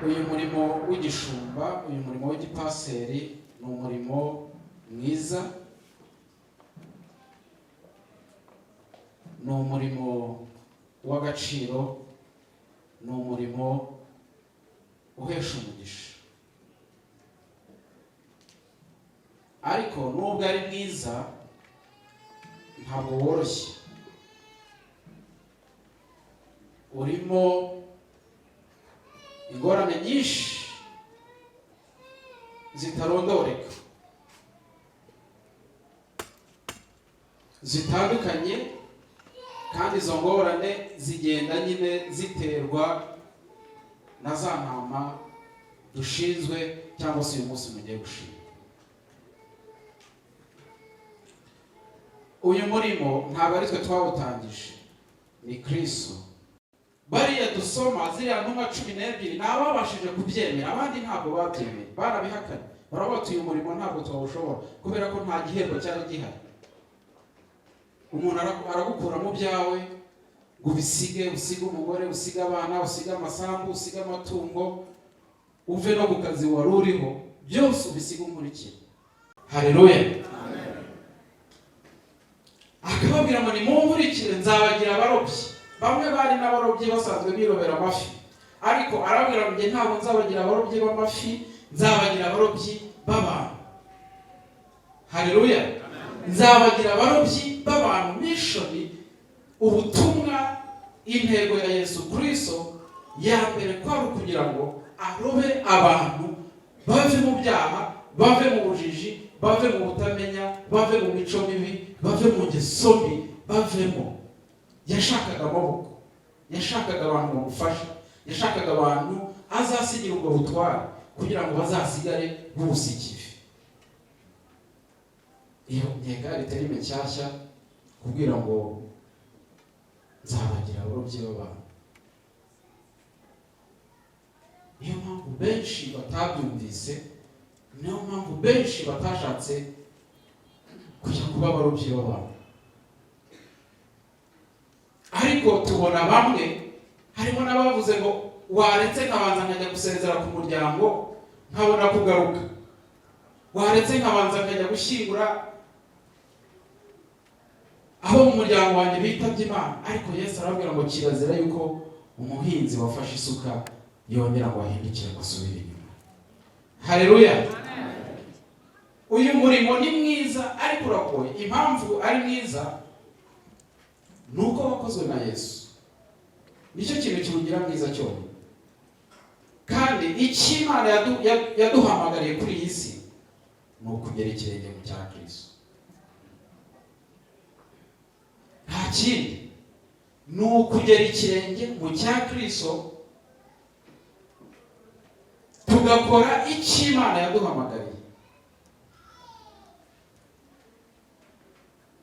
Uyu murimo w'igishumba, uyu murimo w'igipaseri ni umurimo mwiza, ni umurimo w'agaciro, ni umurimo uhesha umugisha. Ariko nubwo ari mwiza ntabwo woroshye, urimo ingorane nyinshi zitarondoreka zitandukanye, kandi izo ngorane zigenda nyine ziterwa na za ntama dushinzwe cyangwa se uyu munsi mugiye gushinga. Uyu murimo ntabwo ari twe twawutangije, ni Kristo. Bariya dusoma ziriya ntumwa 12 ni ababashije kubyemera, abandi ntabwo babyemeye, barabihakanye, baravuga bati uyu murimo ntabwo twawushobora kubera ko nta gihembo cyari gihari. Umuntu aragukura mu byawe ngo ubisige, usige umugore, usige abana, usige amasambu, usige amatungo, uve no ku kazi wari uriho, byose ubisige unkurikire. Haleluya. Akababwira ngo nimunkurikire nzabagira abarobyi. Bamwe bari n'abarobyi basanzwe birobera amafi, ariko arababwira ngo njye ntabwo nzabagira abarobyi b'amafi, nzabagira abarobyi b'abantu. Haleluya. Nzabagira abarobyi b'abantu. Mishoni, ubutumwa, intego ya Yesu Kristo ya mbere kwari ukugira ngo arobe abantu bave mu byaha, bave mu bujiji, bave mu butamenya, bave mu mico mibi, bave mu ngeso mbi, bavemo. Yashakaga amaboko, yashakaga abantu bamufasha, yashakaga abantu azasigira ubwo butware kugira ngo bazasigare b'ubusikivi. Iyo ntega ritari nshyashya kubwira ngo nzabagira abarobyi b'abantu. Niyo mpamvu benshi batabyumvise, niyo mpamvu benshi batashatse kujya kuba abarobyi b'abantu. Ariko tubona bamwe, harimo n'abavuze ngo waretse nkabanza nkajya gusezera ku muryango nkabona kugaruka, waretse nkabanza nkajya gushyingura aho mu muryango wanjye bitabye Imana. Ariko Yesu arababwira ngo kirazira yuko umuhinzi wafashe isuka yongera ngo ahindukire ngo asubire inyuma. Haleluya. Uyu murimo ni mwiza ariko uragoye. Impamvu ari mwiza ni uko wakozwe na Yesu, nicyo kintu kiwugira mwiza cyonyine. Kandi icyo Imana yaduhamagariye kuri iyi si ni ukugera ikirenge mu cya Kristo, nta kindi, ni ukugera ikirenge mu cya Kristo, tugakora icyo Imana yaduhamagariye.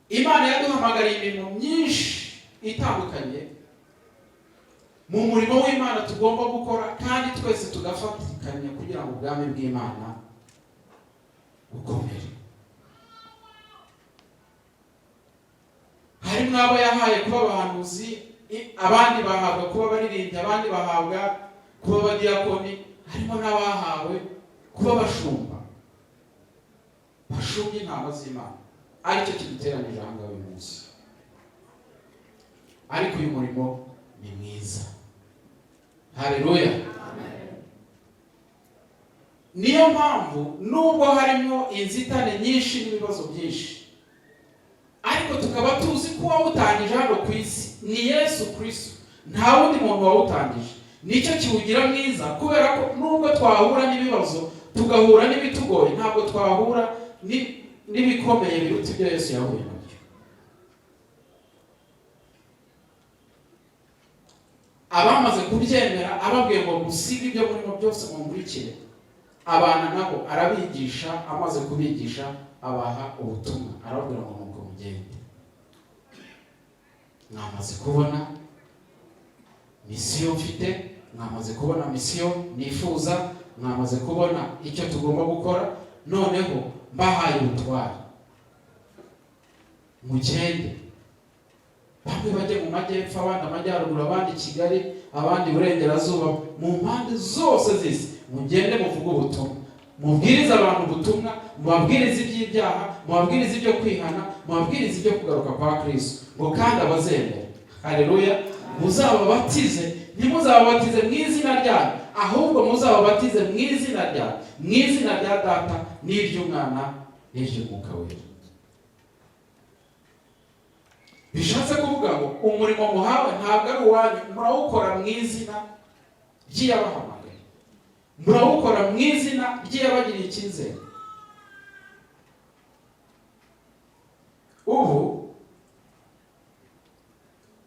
Imana yaduhamagariye imirimo myinshi itandukanye mu murimo w'Imana tugomba gukora, kandi twese tugafatikanya kugira ngo ubwami bw'Imana bukomere. Harimo abo yahaye kuba abahanuzi, abandi bahabwa kuba abaririmbyi, abandi bahabwa kuba abadiyakoni, harimo n'abahawe kuba abashumba, bashumbye intama z'Imana, aricyo kiduteranije aha ngaha uyu munsi. Ariko uyu murimo ni mwiza. Haleluya. Niyo mpamvu nubwo harimo inzitane nyinshi n'ibibazo byinshi, ariko tukaba tuzi ko uwawutangije hano ku isi ni Yesu Kristo, nta wundi muntu wawutangije. Nicyo kiwugira mwiza, kubera ko nubwo twahura n'ibibazo, tugahura n'ibitugoye, ntabwo twahura n'ibikomeye biruta ibyo Yesu yahuye nabyo. Abamaze kubyemera ababwiye ngo musige ibyo murimo byose munkurikire, abana nabo arabigisha, amaze kubigisha abaha ubutumwa, arababwira ngo nuko mugende, mwamaze kubona misiyo mfite, mwamaze kubona misiyo nifuza, mwamaze kubona icyo tugomba gukora, noneho mbahaye ubutware, mugende. Bamwe bajye mu majyepfo, abandi amajyaruguru, abandi Kigali, Abandi iburengerazuba, mu mpande zose z'isi. Mugende muvuge ubutumwa, mubwirize abantu ubutumwa, mubabwirize iby'ibyaha, mubabwirize ibyo kwihana, mubabwirize ibyo kugaruka kwa Kristo. Ngo kandi abazemera, haleluya, muzababatize. Ntimuzababatize mu izina ryanyu, ahubwo muzababatize mu izina ryanyu, mu izina rya Data n'iry'Umwana n'iry'Umwuka Wera. Bishatse kuvuga ngo umurimo muhawe ntabwo ari uwanyu, murawukora mu izina ry'iyabahamagaye, murawukora mu izina ry'iyabagiriye icyizere. Ubu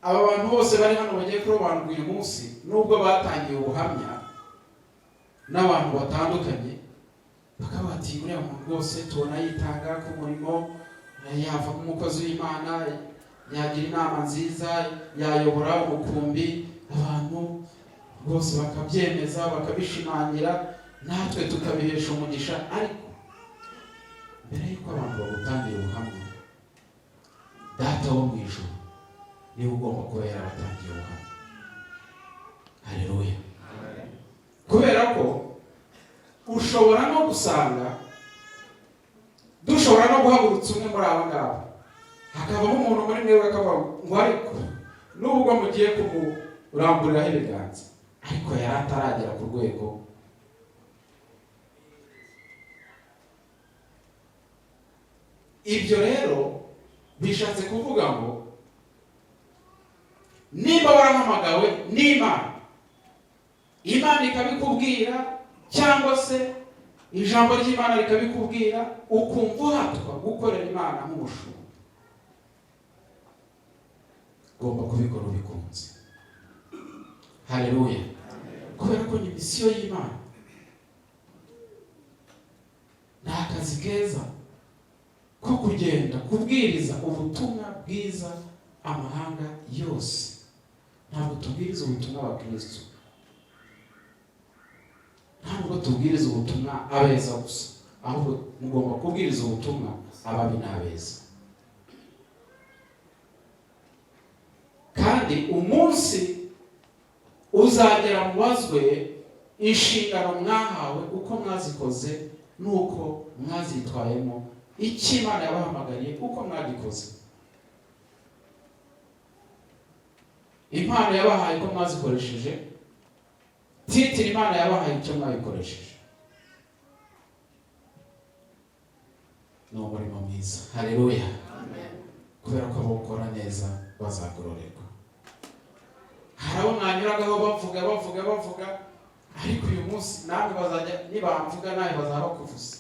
aba bantu bose bari hano bagiye kurobanurwa uyu munsi, nubwo batangiye ubuhamya n'abantu batandukanye, bakaba bati: "Uriya muntu rwose tubona yitanga ku murimo, yavamo umukozi w'Imana, yagira inama nziza, yayobora umukumbi." Abantu rwose bakabyemeza, bakabishimangira, natwe tukabihesha umugisha. Ariko mbere y'uko abantu bagutangira ubuhamya, Data wo mu ijuru niwe ugomba kuba yarabatangiye ubuhamya. Haleluya! Kubera ko ushobora no gusanga dushobora no guhagurutsa umwe muri aba ngaba, hakabamo umuntu muri mwebwe akavuga ngo: "Ariko nubwo mugiye kumuramburiraho ibiganza, ariko yari ataragera ku rwego." Ibyo rero bishatse kuvuga ngo nimba warahamagawe n'Imana, Imana ikabikubwira, cyangwa se ijambo ry'Imana rikabikubwira, ukumva uhatwa gukorera Imana nk'umushumba, ugomba kubikora ubikunze. Haleluya! Kubera ko ni misiyo y'Imana, ni akazi keza ko kugenda kubwiriza ubutumwa bwiza amahanga yose. Ntabwo tubwiriza ubutumwa abakristo, ntabwo tubwiriza ubutumwa abeza gusa, ahubwo mugomba kubwiriza ubutumwa ababi n'abeza. Kandi umunsi uzagera mubazwe inshingano mwahawe, uko mwazikoze n'uko mwazitwayemo, icyo Imana yabahamagariye uko mwagikoze, impano yabahaye uko mwazikoresheje, titre Imana yabahaye icyo mwayikoresheje. Ni umurimo mwiza. Haleluya! Kubera ko abawukora neza bazagororerwa. Hari abo mwanyuragaho bavuga, bavuga, bavuga, ariko uyu munsi namwe bazajya nibamvuga, nawe bazaba bakuvuze.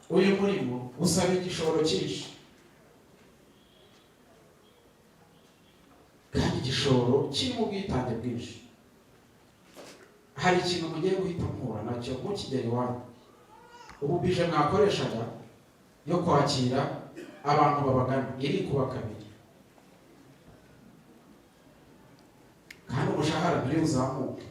Uyu murimo usaba igishoro cyinshi, kandi igishoro kirimo ubwitange bwinshi. Hari ikintu mugiye guhita muhura nacyo mukigera iwanyu. Ubu budget mwakoreshaga yo kwakira abantu babagana iri kuba kabiri, kandi umushahara nturi buzamuke.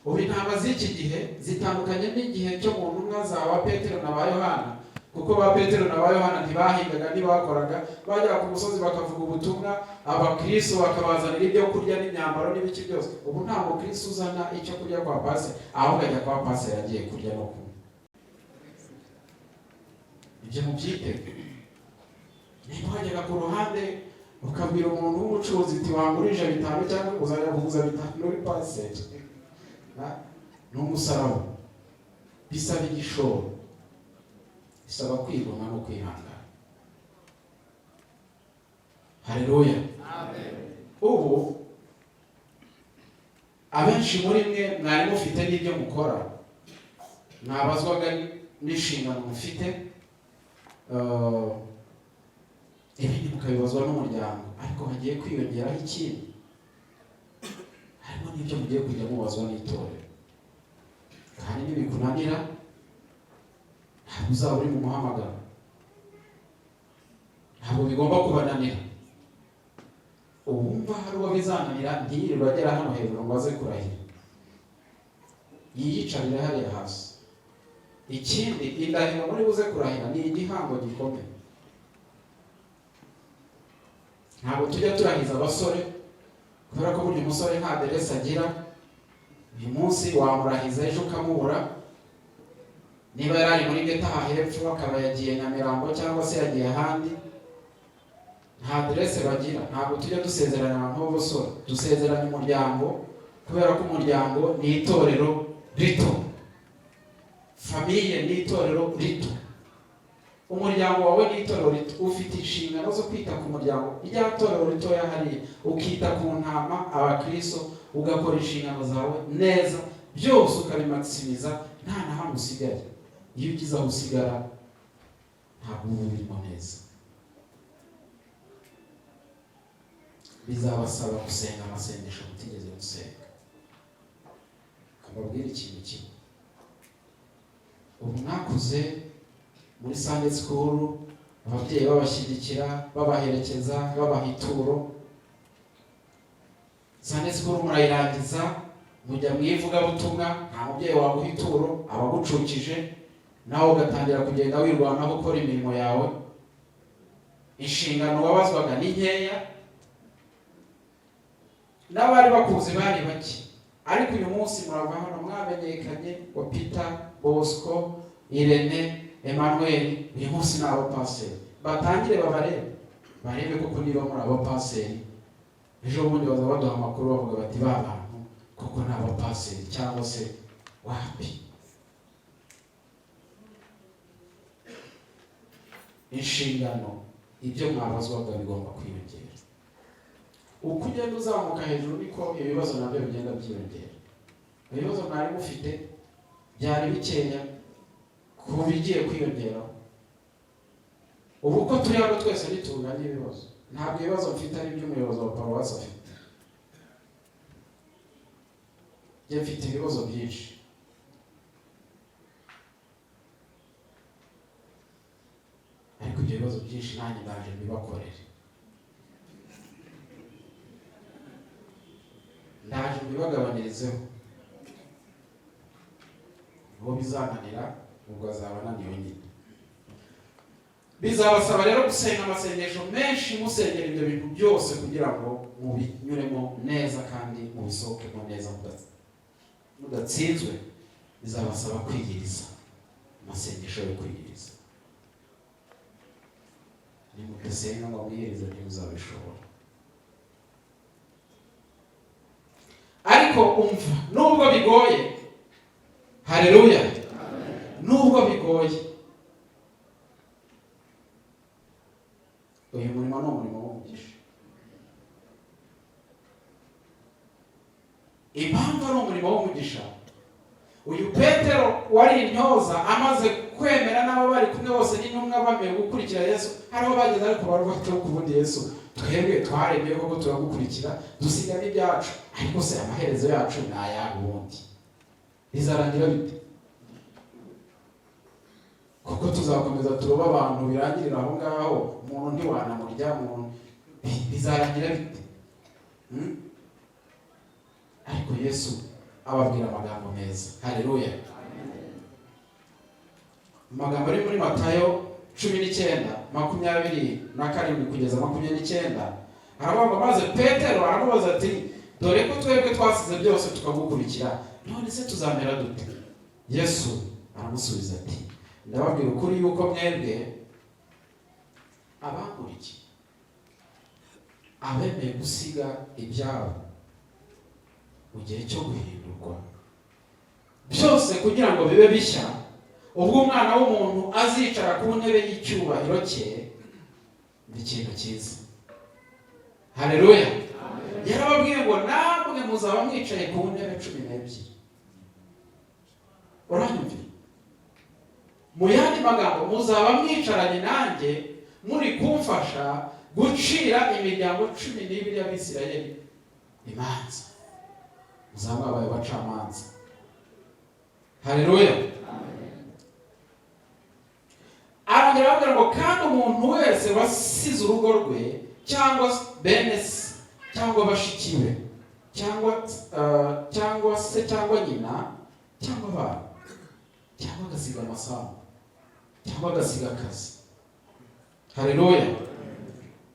Ubu intama z'iki gihe zitandukanye n'igihe cyo mu ntumwa za ba Petero na ba Yohana, kuko ba Petero na ba Yohana ntibahingaga, ntibakoraga. Bajyaga ku musozi bakavuga ubutumwa, abakristo bakabazanira ibyo kurya n'imyambaro n'ibiki byose. Ubu nta mukristo uzana icyo kurya kwa pasiteri, ahubwo ajya kwa pasiteri agiye kurya no kunywa. Ibyo mubyitege. Niba wajyaga ku ruhande ukabwira umuntu w'umucuruzi uti: "Wangurije 5," cyangwa uzajya kuguza 5 muri pasiteri, ni umusaraba. Bisaba igishoro, bisaba kwigomwa no kwihangana. Haleluya! Ubu abenshi muri mwe mwari mufite n'ibyo mukora, mwabazwaga n'inshingano mufite, ibindi mukabibazwa n'umuryango, ariko hagiye kwiyongeraho ikindi, harimo n'ibyo mugiye kujya mubazwa n'itorero. Kandi nibikunanira, ntabwo uzaba uri mu muhamagaro. Ntabwo bigomba kubananira. Uwumva hari uwo bizananira, ntiyirirwe agera hano hejuru ngo aze kurahira, yiyicarire hariya hasi. Ikindi, indahiro muri buze kurahira ni igihango gikomeye. Ntabwo tujya turahiza abasore, kubera ko burya umusore nta aderesi agira. Uyu munsi wamurahiza, ejo ukamubura. Niba yari ari muri geta aha hepfo, akaba yagiye Nyamirambo cyangwa se yagiye ahandi, nta aderese bagira. Ntabwo tujya dusezeranya abantu b'abasore, dusezeranya umuryango, kubera ko umuryango ni itorero rito, famille ni itorero rito, umuryango wawe ni itorero rito. Ufite inshingano zo kwita ku muryango, rya torero ritoya hariya, ukita ku ntama, abakristo, ugakora inshingano zawe neza, byose ukabimakisimiza, nta na hamwe usigaye. Iyo ugize aho usigara, ntabwo uba ubirimo neza. Bizabasaba gusenga amasengesho mutigeze gusenga. Mbabwire ikintu kimwe: ubu mwakuze muri Sunday school, ababyeyi babashyigikira, babaherekeza, babaha ituro. Sunday school murayirangiza, mujya mu ivugabutumwa, nta mubyeyi waguha ituro, abagucukije, nawe ugatangira kugenda wirwanaho, ukora imirimo yawe. Inshingano wabazwaga ni nkeya, n'abari bakuzi bari bake. Ariko uyu munsi murava hano mwamenyekanye, wa Peter, Bosco, Irene, Emmanuel. Uyu munsi ni abapaseri. Batangire babarebe, barebe koko niba muri abapaseri. Ejo bundi baza baduha amakuru, bavuga bati: "Ba bantu koko ni abapaseri cyangwa se wapi?" Inshingano, ibyo mwabazwaga bigomba kwiyongera. Uko ugenda uzamuka hejuru, niko ibibazo nabyo bigenda byiyongera. Ibibazo mwari mufite byari bikeya ku bigiye kwiyongeraho. Ubu uko turi hano twese ntitunganye ibibazo. Ntabwo ibibazo mfite ari iby'umuyobozi wa paruwasi afite. Njye mfite ibibazo byinshi, ariko ibyo bibazo byinshi nanjye ndaje mbibakorere, ndaje mbibagabanyirizeho. Uwo bizananira, ubwo azaba ananiwe nyine. Bizabasaba rero gusenga amasengesho menshi, musengera ibyo bintu byose kugira ngo mubinyuremo neza kandi mubisohokemo neza mudatsinzwe. Bizabasaba kwiyiriza, amasengesho yo kwiyiriza. Nimudasenga ngo mwiyirize, ntimuzabishobora. Ariko umva, nubwo bigoye, haleluya, nubwo bigoye, uyu murimo ni umurimo w'umugisha. Impamvu ari umurimo w'umugisha, uyu Petero wari intyoza, amaze kwemera n'abo bari kumwe bose n'intumwa, bameye gukurikira Yesu, hariho bageze ariko bari bafite ku bundi: "Yesu, twebwe twaremeye koko turagukurikira, dusiga n'ibyacu, ariko se amaherezo yacu ni ayahe? Ubundi bizarangira bite? Kuko tuzakomeza turoba abantu birangirira aho ngaho, umuntu ntiwanamurya, umuntu bizarangira bite?" Ariko Yesu ababwira amagambo meza. Haleluya! Amagambo ari muri Matayo 19:27-29, aravuga ngo: "Maze Petero aramubaza ati: 'Dore ko twebwe twasize byose tukagukurikira, none se tuzamera dute?' Yesu aramusubiza ati: 'Ndababwira ukuri yuko mwebwe abankurikiye, abemeye gusiga ibyabo mu gihe cyo guhindurwa byose kugira ngo bibe bishya, ubwo Umwana w'umuntu azicara ku ntebe y'icyubahiro cye,'" ni ikintu cyiza. Haleluya! Yarababwiye ngo: "Namwe muzaba mwicaye ku ntebe 12." Uranyumvira? Mu yandi magambo, muzaba mwicaranye nanjye, muri kumfasha gucira imiryango 12 y'Abisirayeli imanza. Muzaba mwabaye abacamanza. Haleluya! Arongera arababwira ngo: "Kandi umuntu wese wasize urugo rwe, cyangwa bene se, cyangwa bashiki be, cyangwa se cyangwa nyina, cyangwa abana, cyangwa agasiga amasambu, cyangwa agasiga akazi," haleluya,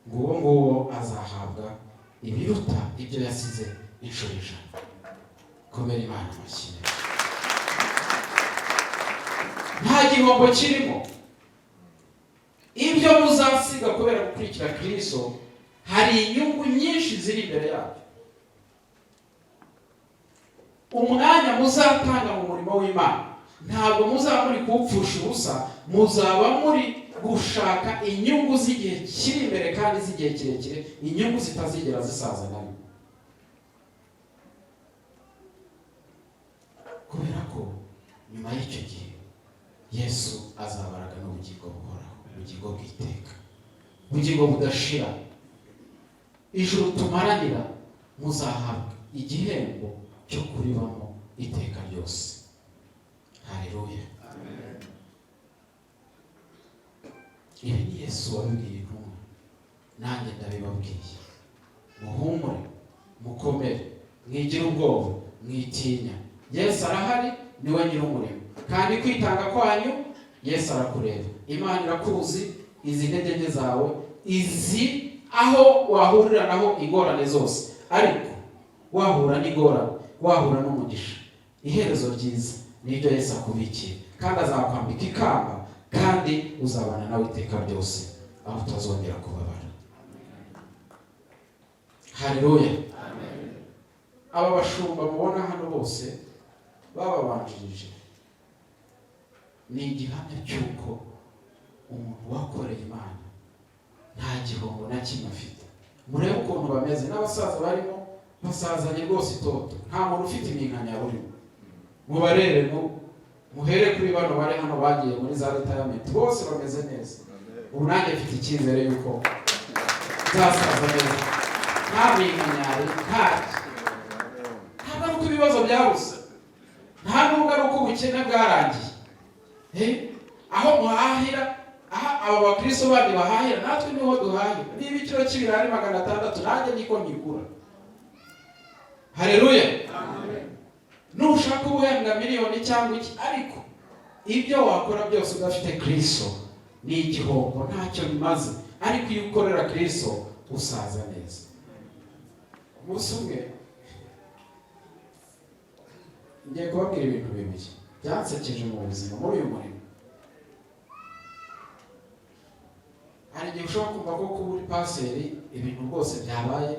Ngo uwo nguwo azahabwa ibiruta ibyo yasize inshuro 100. Komera Imana amashyi. Nta gihombo kirimo. Ibyo muzasiga kubera gukurikira Kristo, hari inyungu nyinshi ziri imbere yabyo. Umwanya muzatanga mu murimo w'Imana, ntabwo muzaba muri kuwupfusha ubusa, muzaba muri gushaka inyungu z'igihe kiri imbere kandi z'igihe kirekire, inyungu zitazigera zisaza na rimwe. Kubera ko nyuma y'icyo gihe Yesu azabaraga n'ubugingo buhoraho, ubugingo bw'iteka, ubugingo budashira. Ijuru tumaranira, muzahabwa igihembo cyo kuribamo iteka ryose. Haleluya. Ibi ni Yesu wabibwiye intumwa, nanjye ndabibabwiye. Muhumure, mukomere, mwigire ubwoba, mwitinya. Yesu arahari, niwe nyir'umurimo. Kandi kwitanga kwanyu Yesu arakureba. Imana irakuzi, izi intege nke zawe, izi aho wahurira naho ingorane zose. Ariko wahura n'ingorane, wahura n'umugisha, iherezo ryiza niryo Yesu akubikiye, kandi azakwambika ikamba, kandi uzabana nawe iteka ryose, aho utazongera kubabara. Haleluya. Aba bashumba mubona hano bose bababanjirije ni igihamya cy'uko umuntu wakoreye Imana nta gihombo na kimwe afite. Murebe ukuntu bameze, n'abasaza barimo basazanye rwose itoto, nta muntu ufite iminkanyari urimo. Mubarebe, muhere kuri bano bari hano bagiye muri za retirement, bose bameze neza. Ubu nanjye mfite icyizere yuko nzasaza neza, nta minkanyari, ntacyo. Ntabwo ari uko ibibazo byabuze, nta nubwo ari uko ubukene bwarangiye. Aho muhahira, aha aba bakristo bandi bahahira, natwe niho duhahira. Niba ikiro cy'ibirayi ari 600, nanjye niko nkigura. Haleluya. Nushaka ubuhembwa miliyoni cyangwa iki, ariko ibyo wakora byose udafite Kristo ni igihombo, ntacyo bimaze. Ariko iyo ukorera Kristo usaza neza. Umunsi umwe ngiye kubabwira ibintu bibiri byansekeje mu buzima muri uyu murimo. Hari igihe ushobora kumva ko kuba uri paseri ibintu rwose byabaye,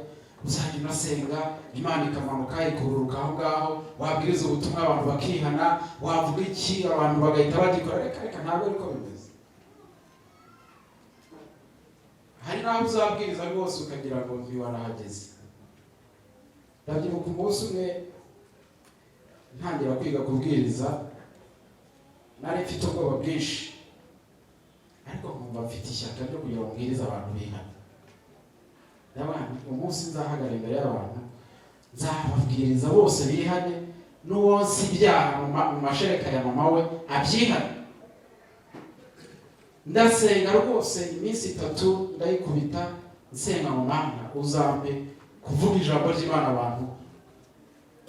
uzajya unasenga Imana ikamanuka ikururuka aho ngaho, wabwiriza ubutumwa abantu bakihana, wavuga iki abantu bagahita bagikora. Reka reka, ntabwo ariko bimeze. Hari n'aho uzabwiriza rwose ukagira ngo ntiwarahageze. Ndabyibuka umunsi umwe ntangira kwiga kubwiriza, nari mfite ubwoba bwinshi, ariko nkumva mfite ishyaka ryo kugira ngo mbwirize abantu bihana. Ndavuga nti umunsi nzahagarara imbere y'abantu nzababwiriza bose bihane, n'uwo nsi ibyaha mu mashereka ya mama we abyihane. Ndasenga rwose iminsi 3 ndayikubita nsenga mu Mana, uzampe kuvuga ijambo ry'Imana abantu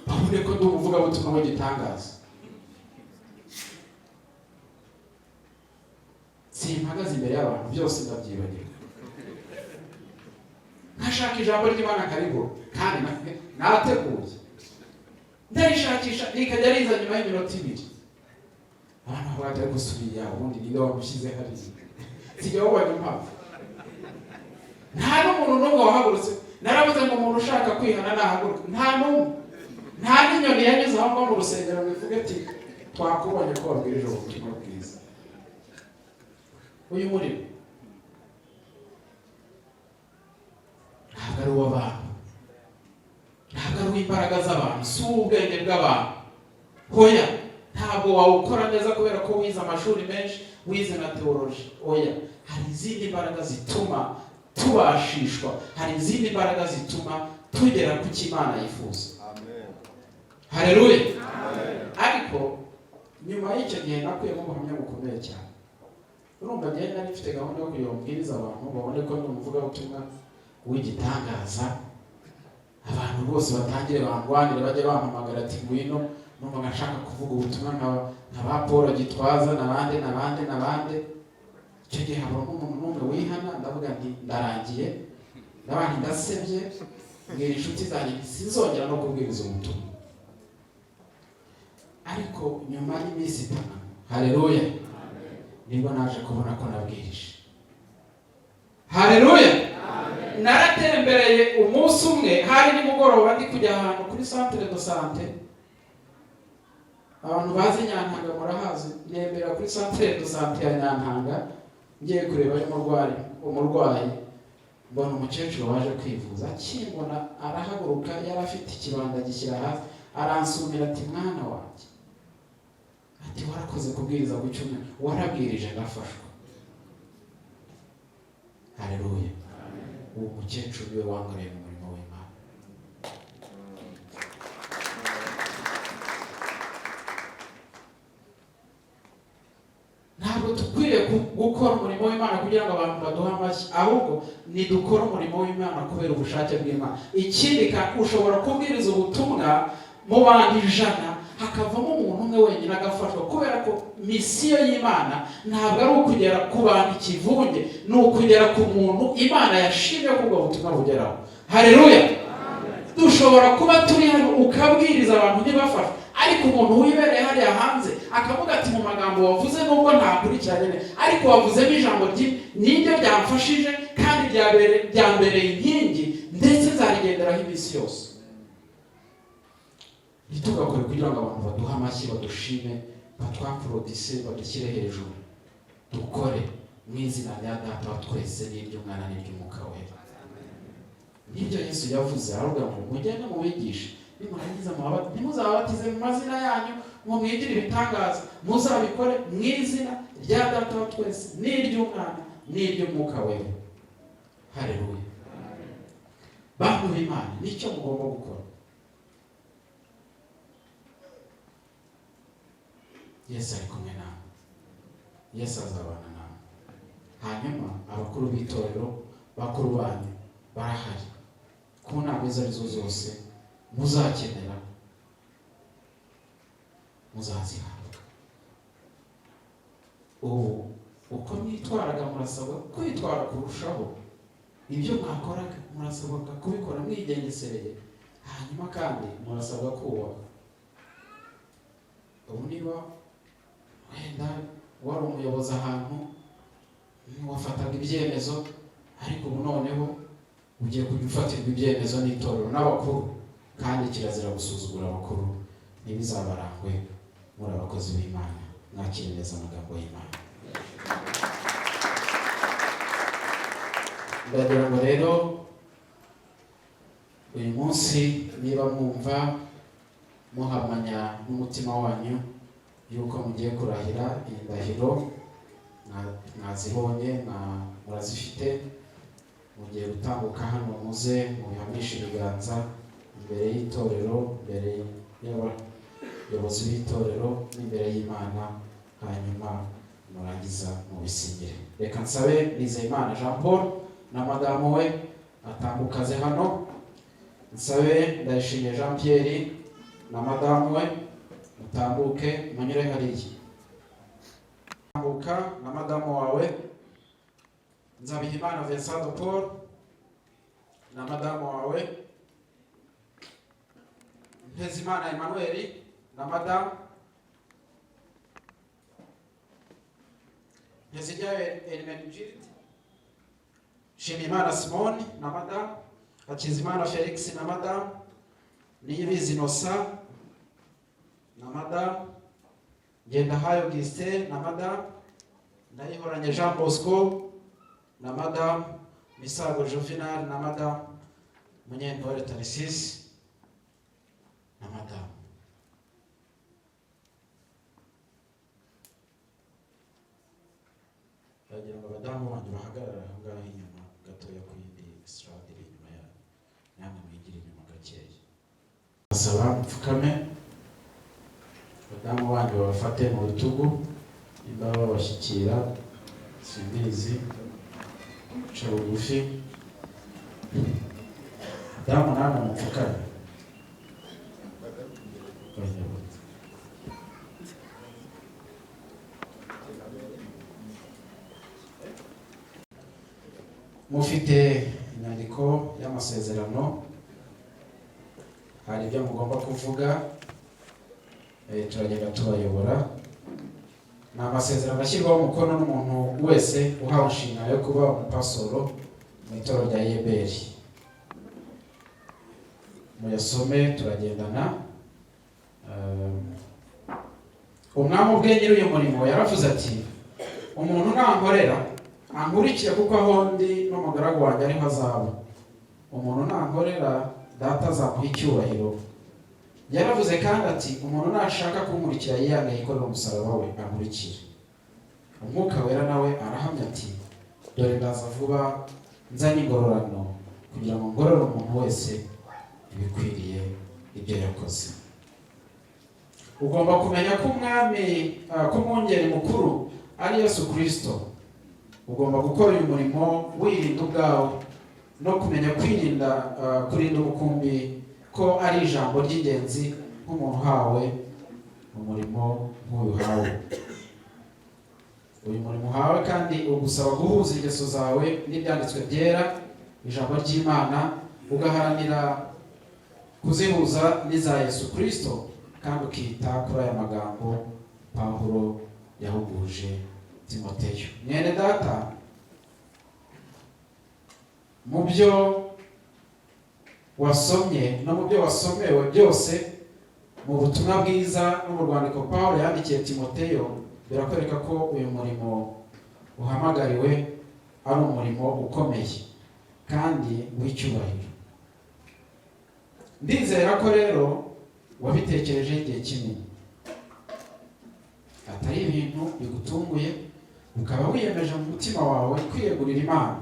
babone ko ndi umuvugabutumwa w'igitangaza. Simpagaze imbere y'abantu byose ndabyibagirwa, nkashaka ijambo ry'Imana nkaribura, kandi nateguye, ndarishakisha rikajya riza nyuma y'iminota 2. Abantu bavuga ati ariko subiya ubundi ninde wamushyize hariya? Sijya wubona impamvu. Nta n'umuntu n'umwe wahagurutse. Naravuze ngo umuntu ushaka kwihana nahaguruka, nta n'umwe, nta n'inyoni yanyuze aho ngaho mu rusengero ngo ivuge ati twakubonye ko wabwirije ubutumwa bwiza. Uyu murimo ntabwo ari uw'abantu, ntabwo ari uw'imbaraga z'abantu, si uw'ubwenge bw'abantu. Hoya, ntabwo wawukora neza kubera ko wize amashuri menshi, wize na teoloji. Oya, hari izindi mbaraga zituma tubashishwa, hari izindi mbaraga zituma tugera ku cyo Imana yifuza. Haleluya. Ariko nyuma y'icyo gihe nakuyemo ubuhamya bukomeye cyane. Urumva njyewe nari mfite gahunda yo kugira ngo mbwirize abantu babone ko ndi umuvugabutumwa w'igitangaza, abantu bose batangire bangwanire, bajye bampamagara ati ngwino. Numvaga nshaka kuvuga ubutumwa nka ba Paul Gitwaza n'abandi n'abandi n'abandi. Icyo gihe habamo umuntu n'umwe wihana. Ndavuga nti ndarangiye, ndabaye ndasebye, mbwira inshuti zanjye nti sinzongera no kubwiriza ubutumwa. Ariko nyuma y'iminsi 5, haleluya, nibwo naje kubona ko nabwirije. Haleluya. Naratembereye umunsi umwe, hari nimugoroba, ndi kujya ahantu kuri centre de santé. Abantu bazi Nyantanga murahazi. Nembera kuri centre de santé ya Nyantanga ngiye kureba umurwayi, mbona umukecuru waje kwivuza. Akimbona arahaguruka, yari afite ikibanda gishyira hasi, aransumira ati mwana wanjye, ati warakoze kubwiriza ku cyumweru, warabwirije ndafashwa. Haleluya. Uwo mukecuru niwe wankoreye mu murimo w'Imana. Ntabwo dukwiriye gukora umurimo w'Imana kugira ngo abantu baduhe amashyi, ahubwo nidukora umurimo w'Imana kubera ubushake bw'Imana. Ikindi kandi, ushobora kubwiriza ubutumwa mu bantu 100 hakavamo umuntu umwe wenyine agafashwa, kubera ko misiyo y'Imana ntabwo ari ukugera ku bantu ikivunge, ni ukugera ku muntu Imana yashimye ko ubwo butumwa bugeraho. Haleluya. Dushobora kuba turi hano ukabwiriza abantu ntibafashwe, ariko umuntu wibereye hariya hanze akavuga ati mu magambo wavuze nubwo ntakurikiranye neza, ariko wavuzemo ijambo niryo ryamfashije kandi ryambereye inkingi, ndetse nzarigenderaho iminsi yose. Ntitugakore kugira ngo abantu baduhe amashyi, badushime, batwaporodise, badushyire hejuru. Dukore mu izina rya Data wa twese n'iry'Umwana n'iry'Umwuka Wera. Nibyo Yesu yavuze, aravuga ngo mugende mubigishe, nimurangiza ntimuzababatize mu mazina yanyu ngo mwigire ibitangaza, muzabikore mu izina rya Data wa twese n'iry'Umwana n'iry'Umwuka Wera. Haleluya. Bantu b'Imana, nicyo mugomba gukora. Yesu ari kumwe namwe, Yesu azabana namwe. Hanyuma abakuru b'itorero, bakuru banyu barahari ku nama izo arizo zose muzakenera, muzazihabwa. Ubu uko mwitwaraga murasabwa kwitwara kurushaho. Ibyo mwakoraga murasabwa kubikora mwigengesereye, hanyuma kandi murasabwa kubaha. Ubu niba wenda wari umuyobozi ahantu wafataga ibyemezo, ariko ubu noneho ugiye kujya ufatirwa ibyemezo n'itorero n'abakuru, kandi kirazira gusuzugura abakuru. Ntibizabarangwe muri abakozi b'Imana. Mwakire neza amagambo y'Imana. Ndagira ngo rero uyu munsi niba mwumva muhamanya n'umutima wanyu yuko mugiye kurahira iyi ndahiro, mwazibonye, murazifite, mugiye gutambuka hano muze mubihamishe ibiganza imbere y'itorero, imbere y'abayobozi b'itorero n'imbere y'Imana, hanyuma murangiza mubisinyire. Reka nsabe Nizeyimana Jean Paul na madamu we atambukaze hano, nsabe Ndayishimiye Jean Pierre na madamu we mutambuke munyure hariya. Tambuka na madamu wawe. Nzabihimana Vincent de Paul na madamu wawe. Ntezimana Emmanuel na madamu. Nteziryayo Hermenegilde, Nshimiyimana Simone na madamu, Hakizimana Felix na madamu, Niyibizi Innocent na madamu, Ngendahayo Augustin na madamu, Ndayihoranye Jean Bosco na madamu, Misago Juvenal na madamu, Munyentore Tarcisse na madamu. Ndagira ngo abadamu banyu bahagarare aho ngaho inyuma gatoya ku yindi estrade iri inyuma yanyu, namwe mwigire inyuma gakeya. Basaba mupfukame, abadamu banyu babafate mu bitugu, nimba babashyikira simbizi, ca bugufi. Damu namwe mupfukame. Mufite inyandiko y'amasezerano, hari ibyo mugomba kuvuga, turagenda tubayobora. Ni amasezerano ashyirwaho umukono n'umuntu wese uhawe inshingano yo kuba umupasoro mu itorero rya EBR. Muyasome, turagendana. Umwami ubwe nyiri uyu murimo yaravuze ati: "Umuntu nankorera ankurikire, kuko aho ndi n'umugaragu wanjye ariho azaba. Umuntu nankorera, Data azamuha icyubahiro." Yaravuze kandi ati: "Umuntu nashaka kunkurikira yiyange, yikorere umusaraba we, ankurikire." Umwuka Wera nawe arahamya ati: "Dore ndaza vuba nzanye ingororano, kugira ngo ngorore umuntu wese ibikwiriye ibyo yakoze." Ugomba kumenya ko umwami, ko umwungeri mukuru ari Yesu Kirisito. Ugomba gukora uyu murimo wirinda ubwawe no kumenya kwirinda, kurinda umukumbi ko ari ijambo ry'ingenzi nk'umuntu uhawe umurimo nk'uyu uhawe. Uyu murimo uhawe kandi ugusaba guhuza ingeso zawe n'ibyanditswe byera, ijambo ry'Imana, ugaharanira kuzihuza n'iza Yesu Kirisito, kandi ukita kuri aya magambo Pawulo yahuguje Timoteyo: "Mwene Data, mu byo wasomye no mu byo wasomewe byose mu butumwa bwiza no mu rwandiko Pawulo yandikiye Timoteyo, birakwereka ko uyu murimo uhamagariwe ari umurimo ukomeye kandi w'icyubahiro. Ndizera ko rero wabitekerejeho igihe kinini, atari ibintu bigutunguye, ukaba wiyemeje mu mutima wawe kwiyegurira Imana,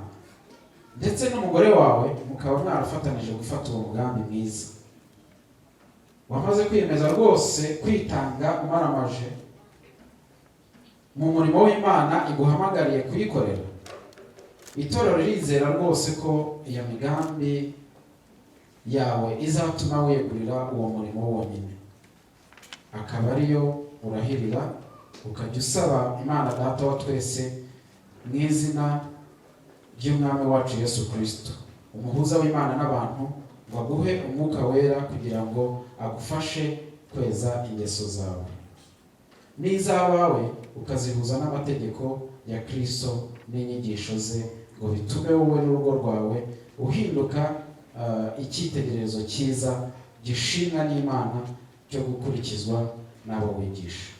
ndetse n'umugore wawe mukaba mwarafatanije gufata uwo mugambi mwiza. Wamaze kwiyemeza rwose kwitanga umaramaje mu murimo w'Imana iguhamagariye kuyikorera. Itorero ririzera rwose ko iyo migambi yawe izatuma wiyegurira uwo murimo wonyine, akaba ariyo urahirira, ukajya usaba Imana Data wa twese mu izina ry'Umwami wacu Yesu Kirisito, umuhuza w'Imana n'abantu, ngo aguhe Umwuka Wera kugira ngo agufashe kweza ingeso zawe n'iz'abawe, ukazihuza n'amategeko ya Kirisito n'inyigisho ze, ngo bitume wowe n'urugo rwawe uhinduka icyitegererezo cyiza gishimwa n'Imana cyo gukurikizwa n'abo wigisha.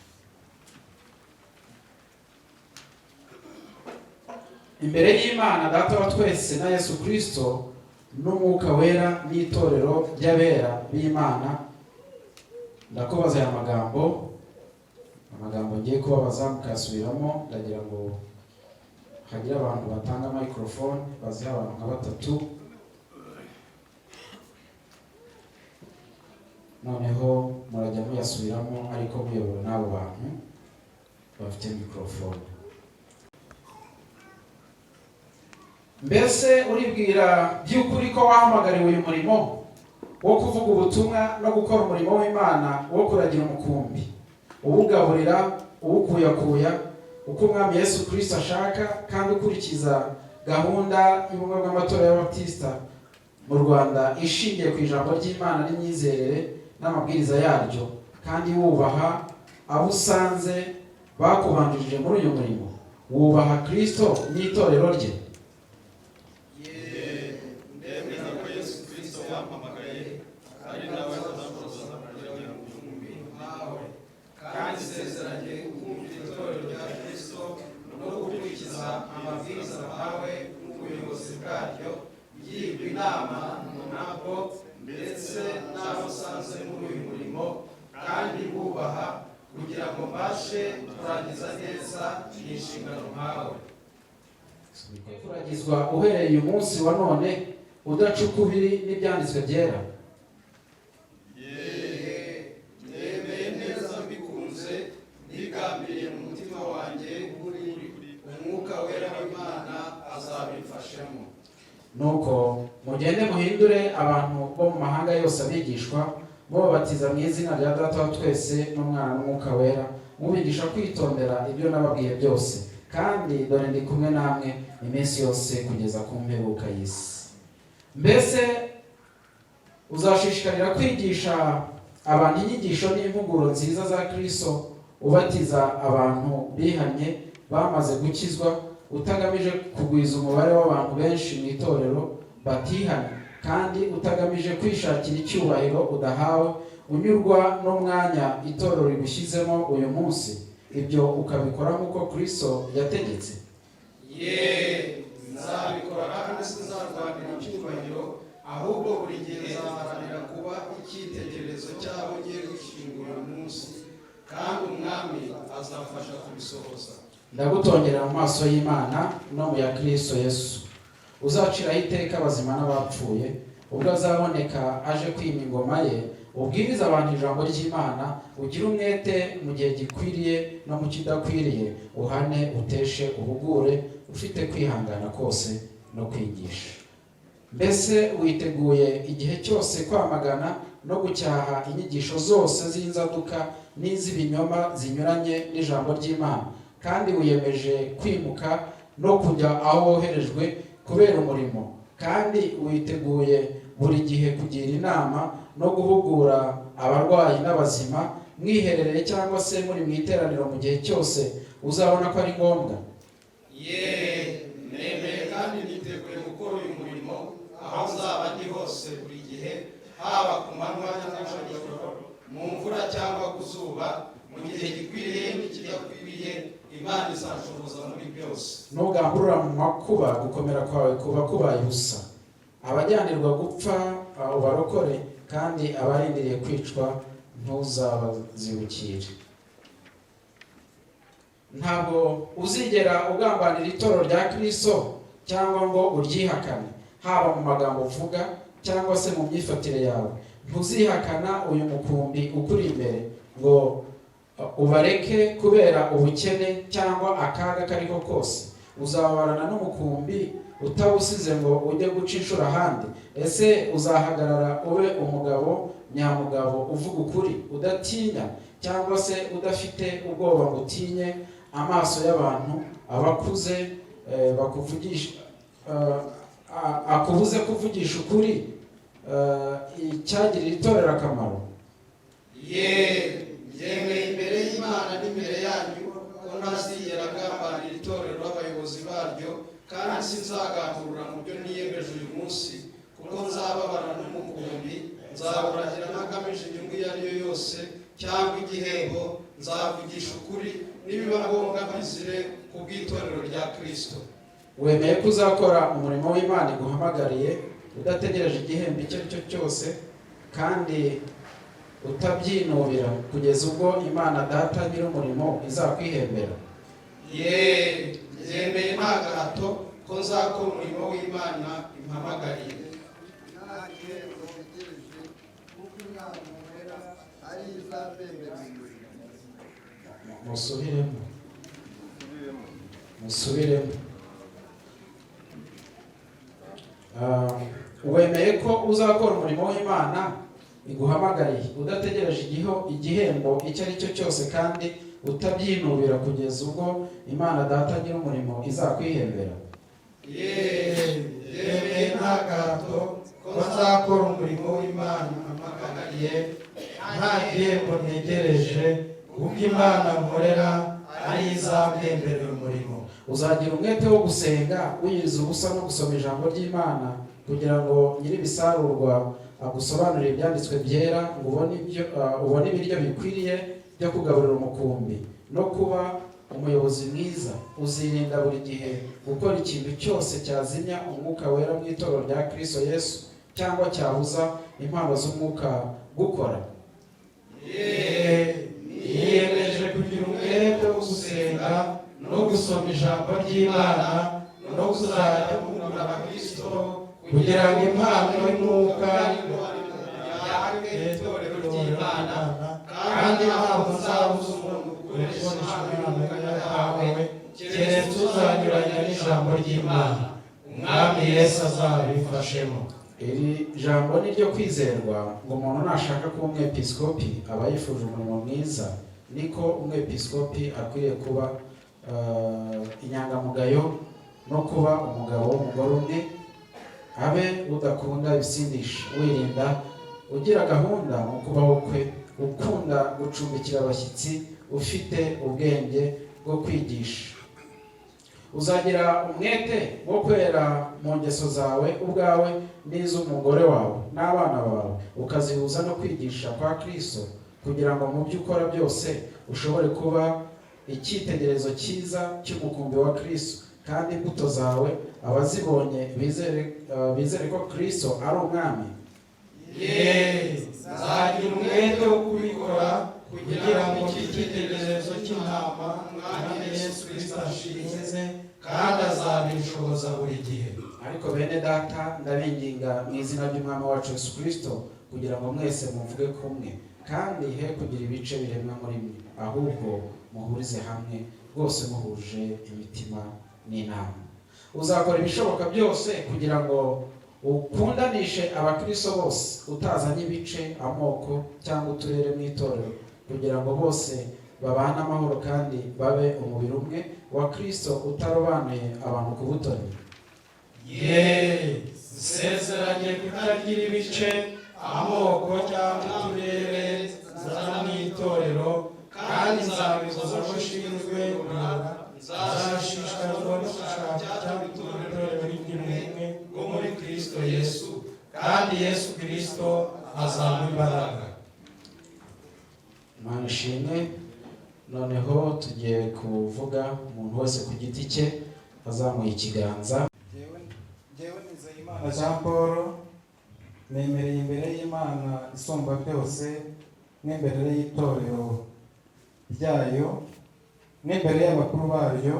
Imbere y'Imana Data wa twese na Yesu Kirisito n'Umwuka Wera n'itorero ry'abera b'Imana, ndakubaza aya magambo. Amagambo ngiye kubabaza mukayasubiramo. Ndagira ngo hagire abantu batanga microphone, baziha abantu nka batatu, noneho murajya muyasubiramo, ariko muyobowe n'abo bantu bafite microphone. Mbese uribwira by'ukuri ko wahamagariwe uyu murimo wo kuvuga ubutumwa no gukora umurimo w'Imana wo kuragira umukumbi, uwugaburira, uwukuyakuya uko Umwami Yesu Kirisito ashaka, kandi ukurikiza gahunda y'ubumwe bw'amatorero y'Abatisita mu Rwanda ishingiye ku ijambo ry'Imana n'imyizerere n'amabwiriza yaryo, kandi wubaha abo usanze bakubanjirije muri uyu murimo, wubaha Kirisito n'itorero rye? Ndemeza ko Yesu Kirisito yampamagaye, ari nawe uzampoza kuragira umukumbi nkawe, kandi nsezeranye kumvira itorero rya Kirisito no gukurikiza amabwiriza mpawe n'ubuyobozi bwaryo, ngirwa inama nabwo ndetse n'abo usanze muri uyu murimo, kandi bubaha, kugira ngo mbashe kurangiza neza iyi nshingano mpawe. Kuragizwa uhereye uyu munsi wa none, udaca ukubiri n'ibyanditswe byera? Nemeye neza mbikunze, nigambiriye mu mutima wanjye, Umwuka Wera w'Imana azabimfashamo. Nuko mugende muhindure abantu bo mu mahanga yose abigishwa, mubabatiza mu izina rya Data wa twese n'Umwana n'Umwuka Wera, mubigisha kwitondera ibyo nababwiye byose. Kandi dore ndi kumwe namwe iminsi yose kugeza ku mperuka y'isi. Mbese uzashishikarira kwigisha abantu inyigisho n'impuguro nziza za Kristo, ubatiza abantu bihannye bamaze gukizwa, utagamije kugwiza umubare w'abantu benshi mu itorero batihanye, kandi utagamije kwishakira icyubahiro udahawe, unyurwa n'umwanya itorero rigushyizemo uyu munsi, ibyo ukabikora nk'uko Kristo yategetse? Ye, nzabikora, kandi sinzarwanira icyubahiro, ahubwo buri gihe nzaharanira kuba icyitegererezo cy'abo ngiye gushyingura uyu munsi, kandi Umwami azamfasha kubisohoza. Ndagutongera mu maso y'Imana no mu ya Kristo Yesu uzaciraho iteka abazima n'abapfuye ubwo azaboneka aje kwima ingoma ye: ubwirize abantu ijambo ry'Imana, ugire umwete mu gihe gikwiriye no mu kidakwiriye, uhane, uteshe, uhugure, ufite kwihangana kose no kwigisha. Mbese witeguye igihe cyose kwamagana no gucyaha inyigisho zose z'inzaduka n'iz'ibinyoma zinyuranye n'ijambo ry'Imana, kandi wiyemeje kwimuka no kujya aho woherejwe kubera umurimo, kandi witeguye buri gihe kugira inama no guhugura abarwayi n'abazima, mwiherereye cyangwa se muri mu iteraniro, mu gihe cyose uzabona ko ari ngombwa? Ye, nemeye kandi niteguye gukora uyu murimo aho nzaba ndi hose buri gihe, haba ku manywa cyangwa nijoro, mu mvura cyangwa ku zuba, mu gihe gikwiriye n'ikidakwiriye. Imana izanshoboza muri byose. Nugamburura mu makuba, gukomera kwawe kuba kubaye ubusa. Abajyanirwa gupfa ubarokore, kandi abarindiriye kwicwa ntuzabazibukire. Ntabwo uzigera ugambanira itorero rya Kristo cyangwa ngo uryihakane, haba mu magambo uvuga cyangwa se mu myifatire yawe. Ntuzihakana uyu mukumbi ukuri imbere ngo ubareke kubera ubukene cyangwa akaga kariko kose. Uzababarana n'umukumbi utawusize ngo ujye guca inshuro ahandi. Ese uzahagarara ube umugabo nyamugabo, uvuga ukuri udatinya cyangwa se udafite ubwoba, ngo utinye amaso y'abantu abakuze bakuvugisha akubuze kuvugisha ukuri icyagirira itorero akamaro? Ye, yemeye imbere y'Imana n'imbere yanyu ko ntazigera ngambanira itorero abayobozi baryo, kandi sinzagamburura mu byo niyemeje uyu munsi, kuko nzababara n'umukumbi, nzawuragira ntagamije inyungu iyo ari yo yose cyangwa igihembo, nzavugisha ukuri, nibiba ngombwa mbizire ku bw'itorero rya Kristo. Wemeye ko uzakora umurimo w'Imana iguhamagariye udategereje igihembo icyo ari cyo cyose kandi utabyinubira, kugeza ubwo Imana Data nyir'umurimo izakwihembera? Ye, yemeye nta gahato ko nzakora umurimo w'Imana impamagariye. Nta gihembo ntegereje, kuko Imana nkorera ari yo izampembera umurimo. Musubiremo, musubiremo. Wemeye ko uzakora umurimo w'Imana iguhamagariye udategereje igihembo icyo ari cyo cyose kandi utabyinubira, kugeza ubwo Imana Data nyir'umurimo izakwihembera? Ye, yemeye nta gahato ko nzakora umurimo w'Imana impamagariye nta gihembo ntegereje, kuko Imana nkorera ari yo izampembera umurimo. Uzagira umwete wo gusenga wiyiriza ubusa no gusoma ijambo ry'Imana, kugira ngo nyir'ibisarurwa agusobanurire ibyanditswe byera, ngo ubone ibiryo bikwiriye byo kugaburira umukumbi no kuba umuyobozi mwiza? Uzirinda buri gihe gukora ikintu cyose cyazimya Umwuka Wera mu itorero rya Kristo Yesu cyangwa cyabuza impano z'Umwuka gukora? Ye, niyemeje kugira umwete wo gusenga no gusoma ijambo ry'Imana no kuzajya mpugura abakristo, kugira ngo impano y'Umwuka yake itorero ry'Imana, kandi ntabwo nzabuza umuntu gukoresha impano y'Umwuka yahawe, keretse uzanyuranya n'ijambo ry'Imana. Umwami Yesu azabimfashemo. Iri jambo ni ryo kwizerwa, ngo umuntu nashaka kuba umwepiskopi aba yifuje umurimo mwiza. Niko umwepiskopi akwiriye kuba. inyangamugayo no kuba umugabo w'umugore umwe, abe udakunda ibisindisha, wirinda, ugira gahunda mu kubaho kwe, ukunda gucumbikira abashyitsi, ufite ubwenge bwo kwigisha. Uzagira umwete wo kwera mu ngeso zawe ubwawe n'iz'umugore wawe n'abana bawe, ukazihuza no kwigisha kwa Kristo, kugira ngo mu byo ukora byose ushobore kuba icyitegererezo cyiza cy'umukumbi wa Kristo, kandi imbuto zawe abazibonye bizere ko Kristo ari Umwami. Ye, nzagira umwete wo kubikora kugira ngo icyitegererezo cy'intama Umwami Yesu Kristo ashinze, kandi azabinshoboza buri gihe. Ariko bene Data, ndabinginga mu izina ry'Umwami wacu Yesu Kristo kugira ngo mwese muvuge kumwe, kandi he kugira ibice biremwa muri mwe, ahubwo muhurize hamwe rwose muhuje imitima n'inama. Uzakora ibishoboka byose kugira ngo ukundanishe abakristo bose, utazanye ibice, amoko cyangwa uturere mu itorero, kugira ngo bose babane amahoro kandi babe umubiri umwe wa Kristo, utarobanuye abantu ku butoni. Ye, nsezeranye kutagira ibice, amoko cyangwa uturere nzana mu itorero, kandi nzabikoza abo nshinzwe kuyobora. Nzashishikazwa no gushaka icyatuma itorero rigira ubumwe bwo muri Kristo Yesu, kandi Yesu Kristo azampa imbaraga. Imana ishimwe. Noneho tugiye kuvuga umuntu wese ku giti cye azamuye ikiganza. Jyewe Nizeyimana Jean Paul, nemereye imbere y'Imana isumba byose n'imbere y'itorero ryayo n'imbere y'abakuru baryo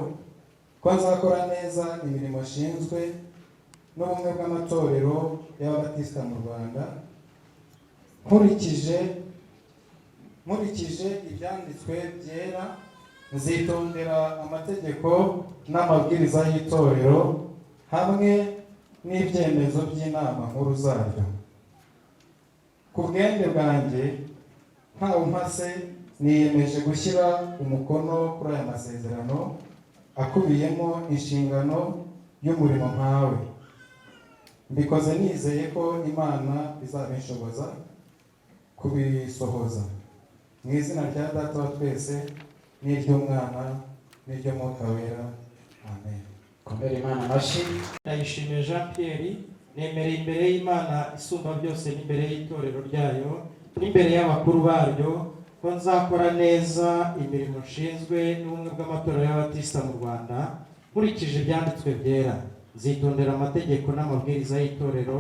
ko nzakora neza imirimo nshinzwe n'Ubumwe bw'Amatorero y'Ababatisita mu Rwanda, nkurikije ibyanditswe byera. Nzitondera amategeko n'amabwiriza y'itorero hamwe n'ibyemezo by'inama nkuru zaryo. Ku bwende bwanjye ntawe umpase, niyemeje gushyira umukono kuri aya masezerano akubiyemo inshingano y'umurimo mpawe. Mbikoze nizeye ko Imana izabinshoboza kubisohoza. Mu izina rya Data wa twese n'iry'Umwana n'iry'Umwuka Wera, amen. Komera Imana amashyi. Ndayishimiye Jean Pierre, nemereye imbere y'Imana isumba byose n'imbere y'itorero ryayo n'imbere y'abakuru baryo ko nzakora neza imirimo nshinzwe n'Ubumwe bw'Amatorero y'Abatisita mu Rwanda, nkurikije ibyanditswe byera. Nzitondera amategeko n'amabwiriza y'itorero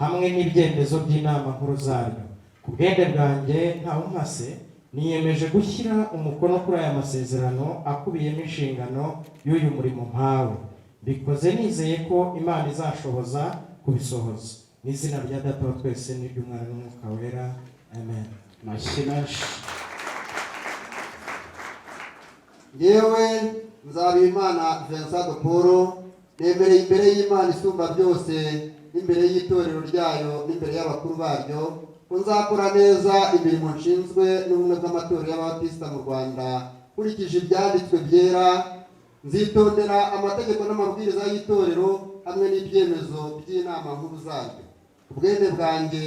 hamwe n'ibyemezo by'inama nkuru zaryo. Ku bwende bwanjye ntawe umpase, niyemeje gushyira umukono kuri aya masezerano akubiyemo inshingano y'uyu murimo mpawe. Mbikoze nizeye ko Imana izashoboza kubisohoza. Mu izina rya Data wa twese n'iry'Umwana n'Umwuka Wera, amen. Amashyi menshi. Yewe Nzabimana Vincent de Paul, nemereye imbere y'Imana isumba byose n'imbere y'itorero ryayo n'imbere y'abakuru baryo ko nzakora neza imirimo nshinzwe n'Ubumwe bw'Amatorero y'Ababatisita mu Rwanda, nkurikije ibyanditswe byera. Nzitondera amategeko n'amabwiriza y'itorero hamwe n'ibyemezo by'inama nkuru zaryo. Ubwende bwanjye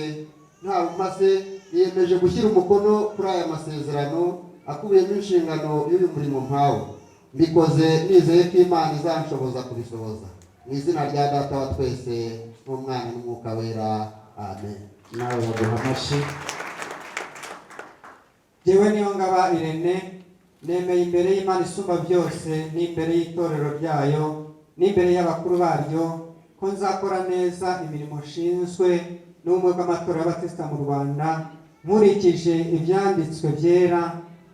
ntawe umpase, niyemeje gushyira umukono kuri aya masezerano akubiyemo inshingano y'uyu murimo mpawe. Mbikoze nizeye ko Imana izanshoboza kubisohoza. Mu izina rya Data wa twese n'Umwana n'Umwuka Wera, amen. Nawe baguha amashyi. Jyewe Niyongaba Irene, nemeye imbere y'Imana isumba byose n'imbere y'itorero ryayo n'imbere y'abakuru baryo ko nzakora neza imirimo nshinzwe n'Ubumwe bw'Amatorero y'Abatisita mu Rwanda, nkurikije ibyanditswe byera.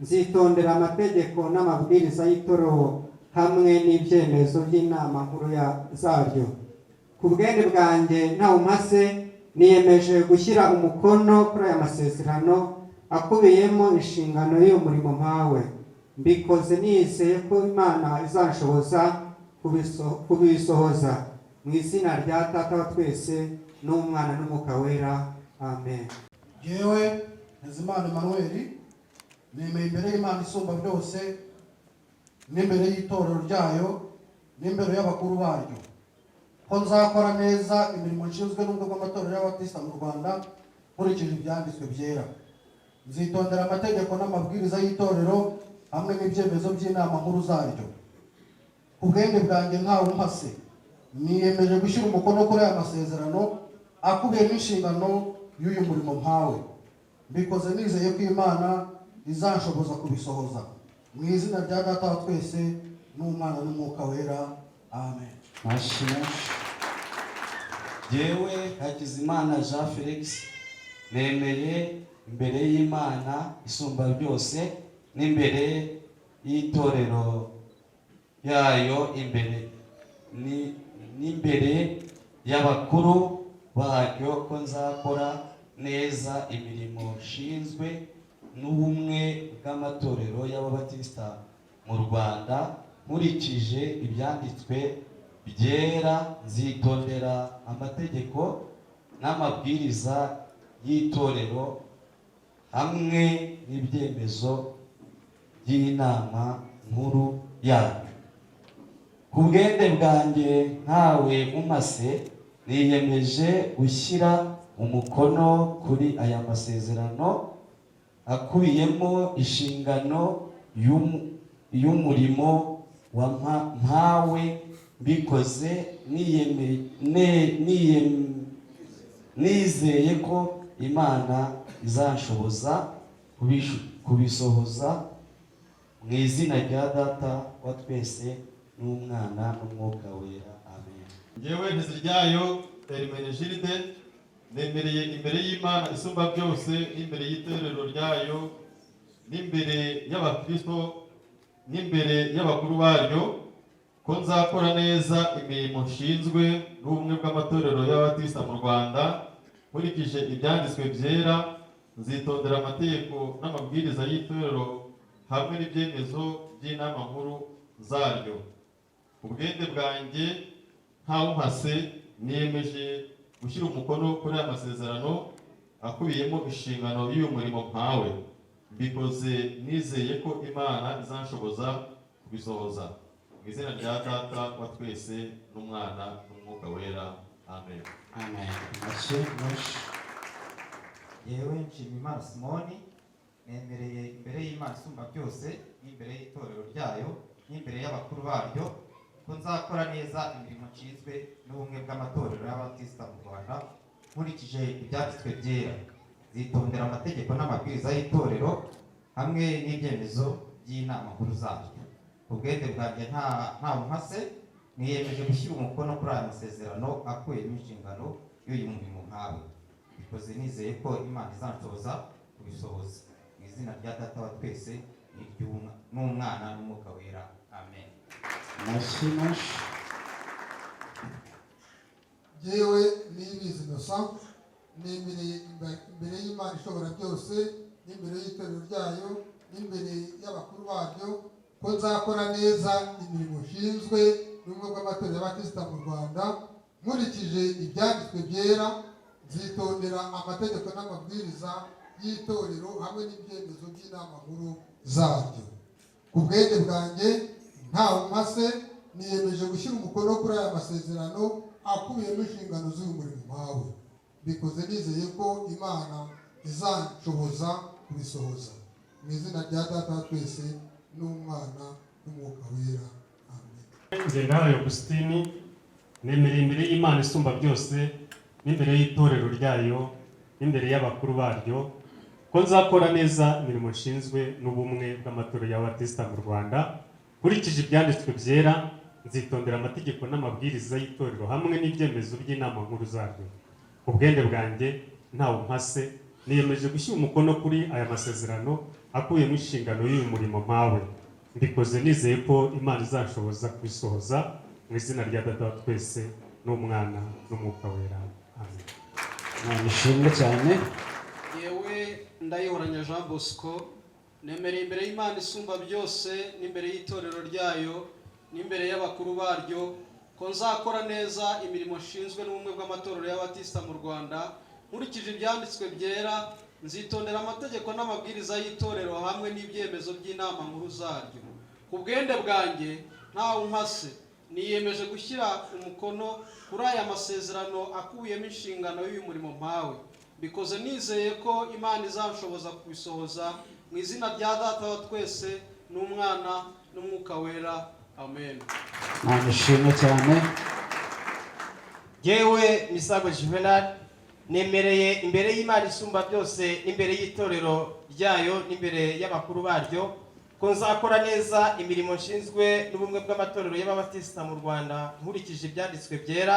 Nzitondera amategeko n'amabwiriza y'itorero hamwe n'ibyemezo by'inama nkuru zaryo. Ku bwende bwanjye ntawe umpase, niyemeje gushyira umukono kuri aya masezerano akubiyemo inshingano y'uyu murimo mpawe. Mbikoze nizeye ko Imana izanshoboza kubisohoza. Mu izina rya Data wa twese n'Umwana n'Umwuka Wera, amen. Yewe Ntezimana Emmanuel, nemeye imbere y'Imana isumba byose. N'imbere y'itorero ryayo, n'imbere y'abakuru baryo, ko nzakora neza imirimo nshinzwe n'ubumwe bw'amatorero y'Abatisita mu Rwanda, nkurikije ibyanditswe byera. Nzitondera amategeko n'amabwiriza y'itorero hamwe n'ibyemezo by'inama nkuru zaryo. Ku bwende bwanjye ntawe umpase, niyemeje gushyira umukono kuri aya masezerano akubiyemo inshingano y'uyu murimo mpawe. Mbikoze nizeye ko Imana izanshoboza kubisohoza. Mu izina rya Data wa twese n'Umwana n'Umwuka Wera, amen. Mashyi menshi. Jyewe Hakizimana Jean Felix, nemeye imbere y'Imana isumba byose n'imbere y'itorero yayo, imbere n'imbere y'abakuru baryo, ko nzakora neza imirimo nshinzwe n'ubumwe bw'amatorero y'Ababatisita mu Rwanda, nkurikije ibyanditswe byera. Nzitondera amategeko n'amabwiriza y'itorero hamwe n'ibyemezo by'inama nkuru yaryo. Ku bwende bwanjye ntawe umpase, niyemeje gushyira umukono kuri aya masezerano akubiyemo inshingano y'umurimo wa mpawe. Mbikoze nizeye ko Imana izanshoboza kubisohoza. Mu izina rya Data wa twese n'Umwana n'Umwuka Wera, amen. Ngewe Nteziryayo Hermenegilde, nemereye imbere y'Imana isumba byose n'imbere y'itorero ryayo n'imbere y'abakristo n'imbere y'abakuru baryo, ko nzakora neza imirimo nshinzwe n'ubumwe bw'amatorero y'Abatisita mu Rwanda, nkurikije ibyanditswe byera. Nzitondera amategeko n'amabwiriza y'itorero hamwe n'ibyemezo by'inama nkuru zaryo. Ubwende bwanjye ntawumpase, niyemeje gushyira umukono kuri aya masezerano akubiyemo inshingano y'uyu murimo mpawe. Mbikoze nizeye ko Imana izanshoboza kubisohoza. Mu izina rya Data wa twese n'Umwana n'Umwuka Wera, amen. Amen. Amashyi menshi. Yewe Nshimiyimana Simoni, nemereye imbere y'Imana isumba byose n'imbere y'itorero ryayo n'imbere y'abakuru baryo, ko nzakora neza imirimo nshinzwe n'ubumwe bw'amatorero y'Abatisita mu Rwanda, nkurikije ibyanditswe byera. Nzitondera amategeko n'amabwiriza y'itorero hamwe n'ibyemezo by'inama nkuru zaryo. Ubwende bwanjye nta umpase, niyemeje gushyira umukono kuri aya masezerano akubiyemo inshingano y'uyu murimo nkawe. Bikoze nizeye ko Imana izanshoboza kubisohoza. Mu izina rya Data wa twese n'Umwana n'Umwuka Wera, amen. Amashyi menshi. Yewe Niyibizi Innocent, nemereye imbere y'Imana ishobora byose n'imbere y'itorero ryayo n'imbere y'abakuru baryo, ko nzakora neza imirimo nshinzwe n'ubumwe bw'amatorero y'Abakristo mu Rwanda, nkurikije ibyanditswe byera. Nzitondera amategeko n'amabwiriza y'itorero hamwe n'ibyemezo by'inama nkuru zaryo. Ku bwende bwanjye ntawe umpase, niyemeje gushyira umukono kuri aya masezerano akubiyemo inshingano z'uyu murimo mpawe. Mbikoze nizeye ko Imana izanshoboza kubisohoza. Mu izina rya Data wa twese n'Umwana n'Umwuka Wera, amen. Ngendahayo Augustine, nemereye imbere y'Imana isumba byose n'imbere y'itorero ryayo n'imbere y'abakuru baryo, ko nzakora neza imirimo nshinzwe n'ubumwe bw'amatorero y'Abatisita mu Rwanda, nkurikije ibyanditswe byera. Nzitondera amategeko n'amabwiriza y'itorero hamwe n'ibyemezo by'inama nkuru zaryo. Ku bwende bwanjye ntawe umpase, niyemeje gushyira umukono kuri aya masezerano akubiyemo inshingano y'uyu murimo mpawe. Mbikoze nizeye ko Imana izanshoboza kubisohoza. Mu izina rya Data wa twese n'Umwana n'Umwuka Wera, amen. Imana ishimwe cyane. Yewe Ndayihoranya Jean Bosco, nemereye imbere y'Imana isumba byose n'imbere y'itorero ryayo n'imbere y'abakuru baryo, ko nzakora neza imirimo nshinzwe n'ubumwe bw'amatorero y'Abatisita mu Rwanda, nkurikije ibyanditswe byera. Nzitondera amategeko n'amabwiriza y'itorero hamwe n'ibyemezo by'inama nkuru zaryo. Ku Ku bwende bwanjye ntawe umpase, niyemeje gushyira umukono kuri aya masezerano akubiyemo inshingano y'uyu murimo mpawe. Mbikoze nizeye ko Imana izanshoboza kubisohoza, mu izina rya Data wa twese n'Umwana n'Umwuka Wera, amen. Imana ishimwe cyane. Yewe Misago Juvenal, nemereye imbere y'Imana isumba byose n'imbere y'itorero ryayo n'imbere y'abakuru baryo ko nzakora neza imirimo nshinzwe n'ubumwe bw'amatorero y'Ababatisita mu Rwanda nkurikije ibyanditswe byera.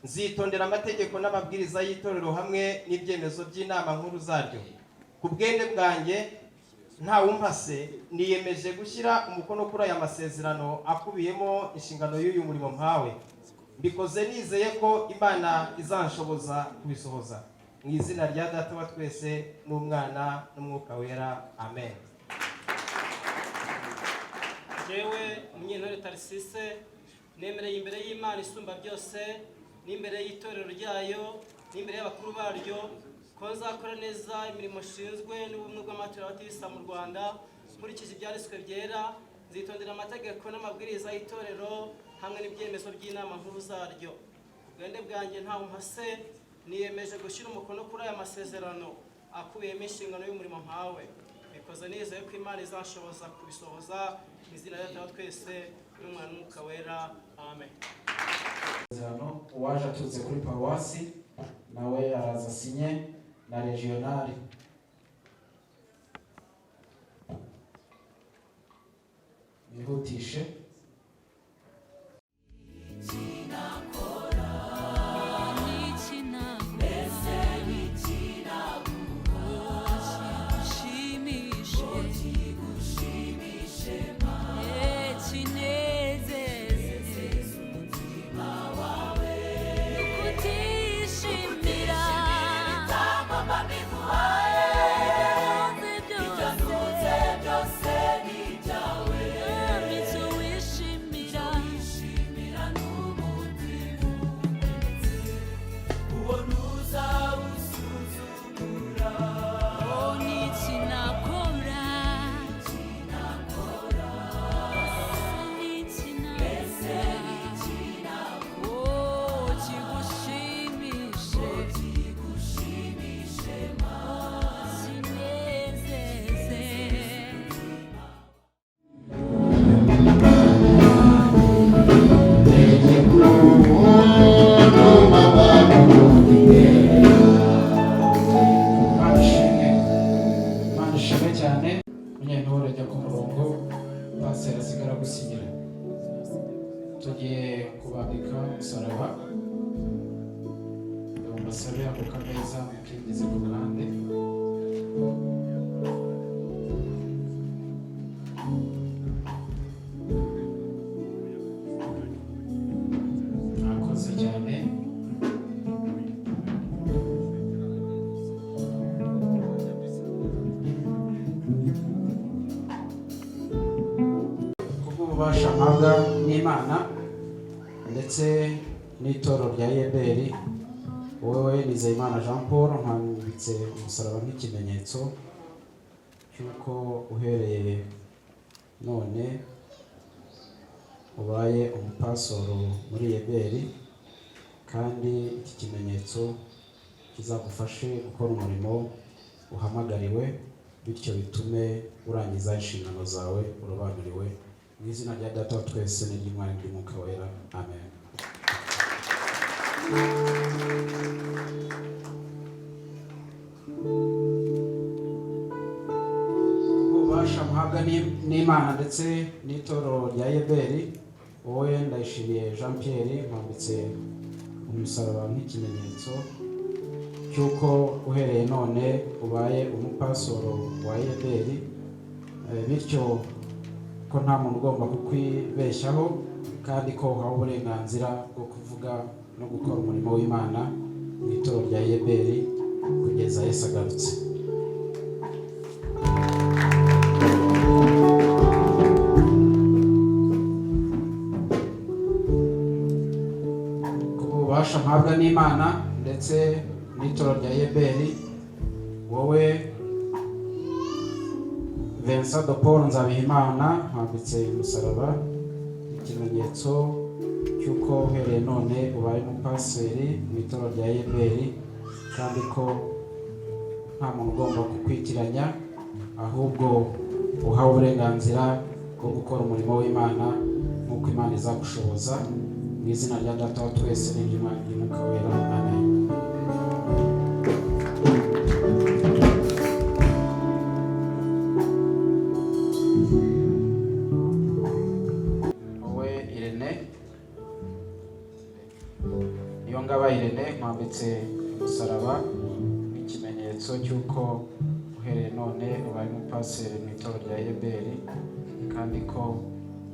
Nzitondera amategeko n'amabwiriza y'itorero hamwe n'ibyemezo by'inama nkuru zaryo. Ku bwende bwanjye ntawumpase, niyemeje gushyira umukono kuri aya masezerano akubiyemo inshingano y'uyu murimo mpawe. Mbikoze nizeye ko Imana izanshoboza kubisohoza, mu izina rya Data wa twese n'Umwana n'Umwuka Wera, amen. Jewe Munyentore Tarisise, nemereye imbere y'Imana isumba byose n'imbere y'itorero ryayo n'imbere y'abakuru baryo ko nzakora neza imirimo nshinzwe n'ubumwe bw'amatorero y'Abatisita mu Rwanda nkurikije ibyanditswe byera. Nzitondera amategeko n'amabwiriza y'itorero hamwe n'ibyemezo by'inama nkuru zaryo. Ku bwende bwanjye ntawe umpase, niyemeje gushyira umukono kuri aya masezerano akubiyemo inshingano y'umurimo mpawe. Bikoze nizeye ko Imana izanshoboza kubisohoza, mu izina rya Data wa twese n'Umwana n'Umwuka Wera, amen. Amasezerano, uwaje aturutse kuri paruwasi nawe araza asinye na regionali. Bihutishe. Imana ishimwe, Imana ishimwe cyane. Munyentore ajya ku murongo, pasiteri asigara gusinyira. Tugiye kubambika umusaraba. Mbasabe ako kameza mukingize ku ruhande. Mwakoze cyane. Kubw'ububasha mpabwa n'Imana ndetse n'itorero rya Yeberi, wowe Nizeyimana Jean Paul, nkwambitse umusaraba nk'ikimenyetso cy'uko uhereye none ubaye umupasoro muri Yeberi, kandi iki kimenyetso kizagufashe gukora umurimo uhamagariwe, bityo bitume urangiza inshingano zawe urobanuriwe, mu izina rya Data wa twese n'iry'Umwana n'iry'Umwuka Wera, amen. Ububasha muhabwa n'Imana ndetse n'itorero rya Yeberi, wowe Ndayishimiye Jean Pierre, nkwambitse umusaraba nk'ikimenyetso cy'uko uhereye none ubaye umupasoro wa Yeberi, bityo ko nta muntu ugomba kukwibeshyaho, kandi ko uhawe uburenganzira bwo kuvuga no gukora umurimo w'Imana mu itorero rya Yeberi kugeza Yesu agarutse. Ububasha mpabwa n'Imana ndetse n'itorero rya Yeberi, wowe Vincent de Paul Nzabihimana, nkwambitse umusaraba, ikimenyetso cy'uko uhereye none ubaye umupasiteri mu itorero rya EBR, kandi ko nta muntu ugomba kukwitiranya, ahubwo uhawe uburenganzira bwo gukora umurimo w'Imana nk'uko Imana izagushoboza. Mu izina rya Data wa twese n'iry'Imana ry'Umwuka Wera, amen. Wowe Irene Niyongaba Irene, nkwambitse umusaraba nk'ikimenyetso cy'uko uhereye none ubaye umupasiteri mu itorero rya EBR, kandi ko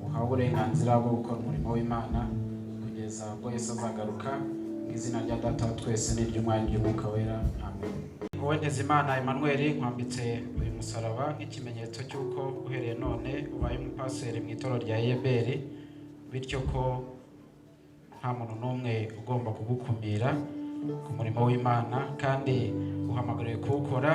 uhawe uburenganzira bwo gukora umurimo w'Imana kugeza ubwo Yesu azagaruka. Mu izina rya Data wa twese n'iry'Umwana n'iry'Umwuka Wera, amen. Wowe Ntezimana Emmanuel, nkwambitse uyu musaraba nk'ikimenyetso cy'uko uhereye none ubaye umupasiteri mu itorero rya EBR, bityo ko nta muntu n'umwe ugomba kugukumira ku murimo w'Imana, kandi uhamagariwe kuwukora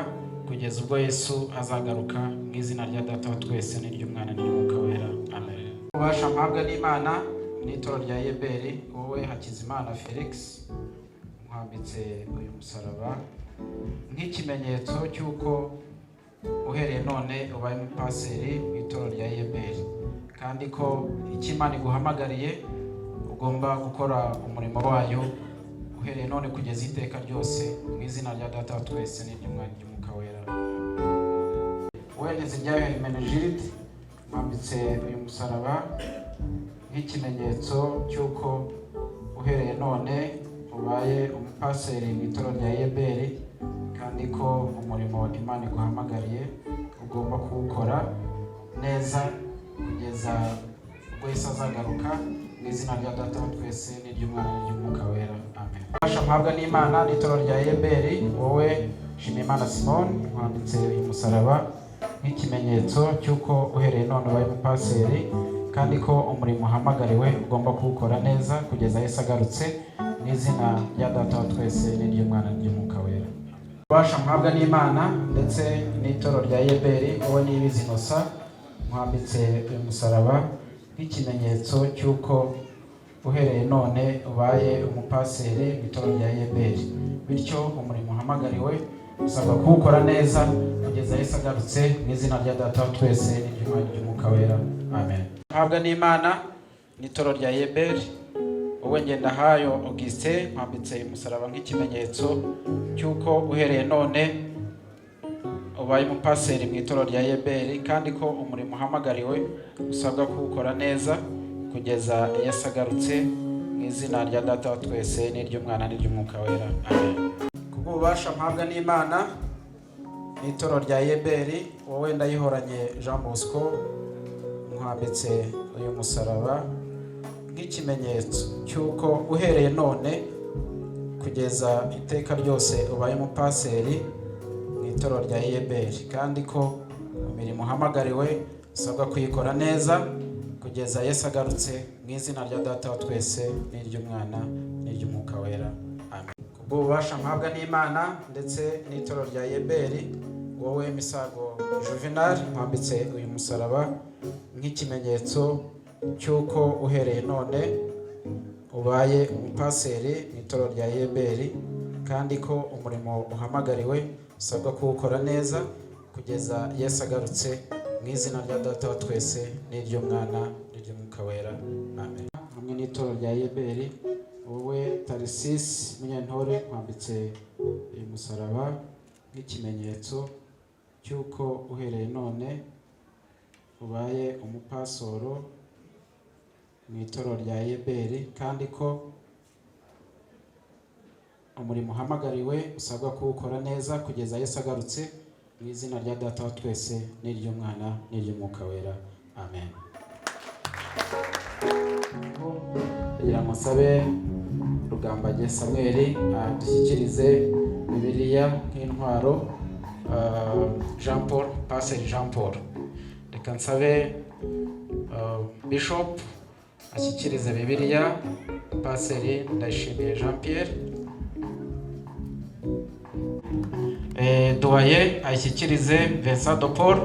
kugeza ubwo Yesu azagaruka. Mu izina rya Data wa twese n'iry'Umwana n'iry'Umwuka Wera, amen. Ububasha mpabwa n'Imana n'itorero rya EBR, wowe Hakizimana Felix, nkwambitse uyu musaraba nk'ikimenyetso cy'uko uhereye none ubaye umupasiteri mu itorero rya EBR, kandi ko icyo Imana iguhamagariye ugomba gukora umurimo wayo uhereye none kugeza iteka ryose. Mu izina rya Data wa twese n'iry'Umwana n'iry'Umwuka Wera. Wowe Nteziryayo Hermenegilde, nkwambitse uyu musaraba nk'ikimenyetso cy'uko uhereye none ubaye umupasiteri mu itorero rya EBR, kandi ko umurimo Imana iguhamagariye ugomba kuwukora neza kugeza ubwo Yesu azagaruka. Mu izina rya Data wa twese n'iry'Umwana n'iry'Umwuka Wera, amen. Ububasha mpabwa n'Imana n'itorero rya EBR, wowe Nshimiyimana Simon, nkwambitse uyu musaraba nk'ikimenyetso cy'uko uhereye none ubaye umupasiteri, kandi ko umurimo uhamagariwe ugomba kuwukora neza kugeza Yesu agarutse. Mu izina rya Data wa twese n'iry'Umwana n'iry'Umwuka Wera. Ububasha mpabwa n'Imana ndetse n'itorero rya EBR, wowe Niyibizi Innocent, nkwambitse uyu musaraba nk'ikimenyetso cy'uko uhereye none ubaye umupasiteri mu itorero rya EBR, bityo umurimo uhamagariwe usabwa kuwukora neza kugeza Yesu agarutse. Mu izina rya Data wa twese n'iry'Umwana n'iry'Umwuka Wera, amen. Mpabwa n'Imana n'itorero rya EBR, wowe Ngendahayo Augustin, nkwambitse umusaraba nk'ikimenyetso cy'uko uhereye none ubaye umupasiteri mu itorero rya EBR, kandi ko umurimo uhamagariwe usabwa kuwukora neza kugeza Yesu agarutse. Mu izina rya Data wa twese n'iry'Umwana n'iry'Umwuka Wera, amen. Kubw'ububasha mpabwa n'Imana n'itorero rya EBR, wowe Ndayihoranye Jean Bosco, nkwambitse uyu musaraba nk'ikimenyetso cy'uko uhereye none kugeza iteka ryose ubaye umupasiteri mu itorero rya EBR, kandi ko imirimo uhamagariwe usabwa kuyikora neza kugeza Yesu agarutse. Mu izina rya Data wa twese n'iry'Umwana n'iry'Umwuka Wera, amen. Kubw'ububasha mpabwa n'Imana ndetse n'itorero rya EBR, wowe Misago Juvenal, nkwambitse uyu musaraba nk'ikimenyetso cy'uko uhereye none ubaye umupasiteri mu itorero rya EBR, kandi ko umurimo uhamagariwe usabwa kuwukora neza kugeza Yesu agarutse. Mu izina rya Data wa twese n'iry'Umwana n'iry'Umwuka Wera, amen. Hamwe n'itorero rya EBR, wowe Tarisisi Munyantore, nkwambitse uyu musaraba nk'ikimenyetso cy'uko uhereye none ubaye umupasoro mu itorero rya EBR, kandi ko umurimo uhamagariwe usabwa kuwukora neza kugeza Yesu agarutse. Mu izina rya Data wa twese n'iry'Umwana n'iry'Umwuka Wera, amen. Kugira ngo nsabe Rugambage Samuel adushyikirize Bibiliya nk'intwaro, Jean Paul, Pastor Jean Paul. Reka nsabe Bishop ashyikirize Bibiliya Pastor Ndayishimiye Jean Pierre. Doyen ayishyikirize Vincent de Paul.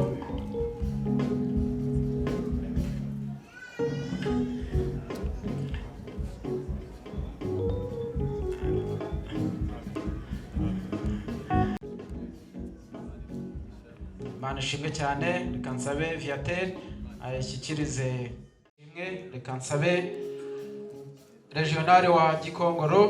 Imana ishimwe cyane. Reka nsabe Viateur ayishyikirize imwe. Reka nsabe régional wa Gikongoro.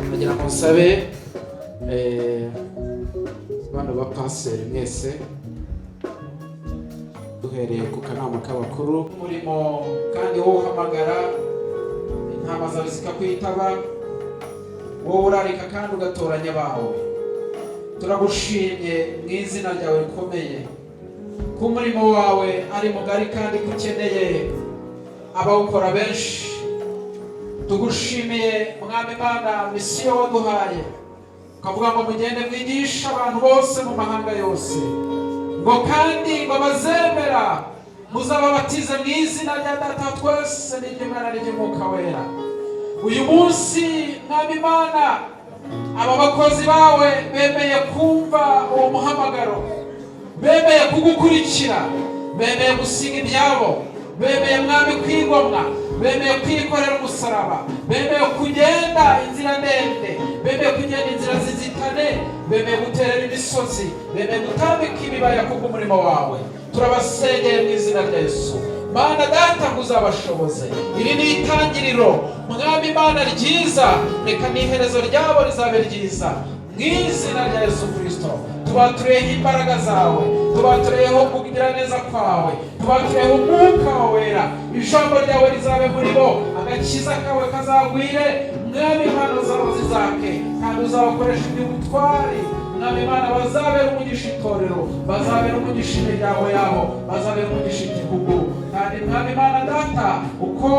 Ndagira ngo nsabe bano bapaseri mwese, duhereye ku kanama k'abakuru, umurimo kandi wowe uhamagara intama zawe zikakwitaba, wowe urarika kandi ugatoranya abawe, turagushimye mu izina ryawe rikomeye ko umurimo wawe ari mugari kandi ko ukeneye abawukora benshi. Tugushimiye, Mwami Imana, mission waduhaye, ukavuga ngo mugende mwigishe abantu bose mu mahanga yose, ngo kandi ngo bazemera muzababatize mu izina rya Data wa twese n'iry'Umwana n'iry'Umwuka Wera. Uyu munsi, Mwami Imana, aba bakozi bawe bemeye kumva uwo muhamagaro, bemeye kugukurikira, bemeye gusiga ibyabo, bemeye, Mwami, kwigomwa, bemeye kwikorera umusaraba, bemeye kugenda inzira ndende, bemeye kugenda inzira z'inzitane, bemeye guterera imisozi, bemeye gutambika ibibaya kubw'umurimo wawe. Turabasengeye mu izina rya Yesu, Mana Data, ngo uzabashoboze. Iri ni itangiriro, Mwami Imana, ryiza. Reka n'iherezo ryabo rizabe ryiza mu izina rya Yesu Kirisito. Tubatureho imbaraga zawe, tubatureho kugira neza kwawe, tubatureho Umwuka wawe Wera. Ijambo ryawe rizabe muri bo, agakiza kawe kazagwire. Mwami, impano zabo zizake kandi uzabakoresha iby'ubutwari. Mwami Imana, bazabera umugisha itorero, bazabera umugisha imiryango yabo, bazabera umugisha igihugu. Kandi Mwami Imana Data, uko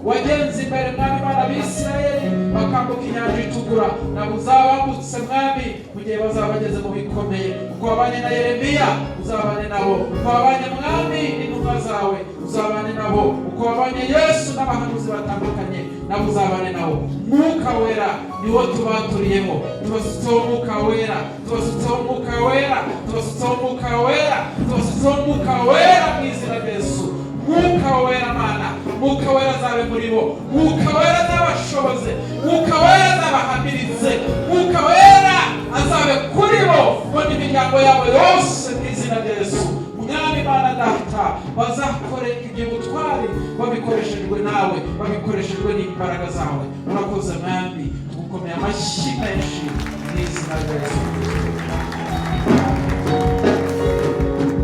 wagenze imbere, Mwami Imana, Abisirayeli bakambuka Inyanja Itukura, ntabwo uzabambutse, Mwami, mu gihe bazaba bageze mu bikomeye. Uko wabanye na Yeremiya uzabane nabo, uko wabanye, Mwami, n'intumwa zawe uzabane nabo, uko wabanye Yesu n'abahanuzi batandukanye nabo uzabane nabo. Mwuka Wera niwo tubaturiyemo. Tubasutseho Umwuka Wera, tubasutseho Umwuka Wera, tubasutseho Umwuka Wera, tubasutseho Umwuka Wera mu izina rya Yesu. Mwuka Wera Mana, Mwuka Wera azabe muri bo, Mwuka Wera azabashoboze, Mwuka Wera azabahamirize, Mwuka Wera azabe kuri bo bo n'imiryango yabo yose mu izina rya Yesu. Mwami Imana Data, bazakore iby'ubutwari babikoreshejwe nawe, babikoreshejwe n'imbaraga zawe. Urakoze, Mwami, tugukomeye amashyi menshi mu izina rya Yesu.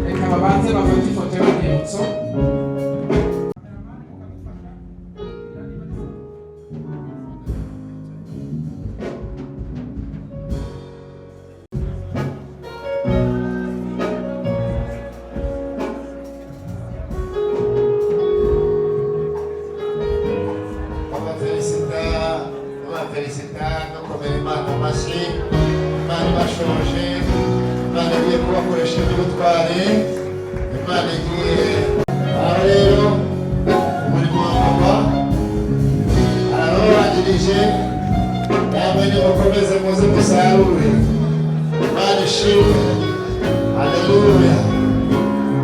Reka babanze bafate ifoto y'urwibutso. Babafelicita, babafelicita no komera Imana amashyi. Imana ibashoje, Imana igiye kubakoresha iby'ubutwari, Imana igiye. Aha rero umurimo wa papa arawurangirije. Namwe nimukomeze muze musarure. Imana ishimwe. Haleluya,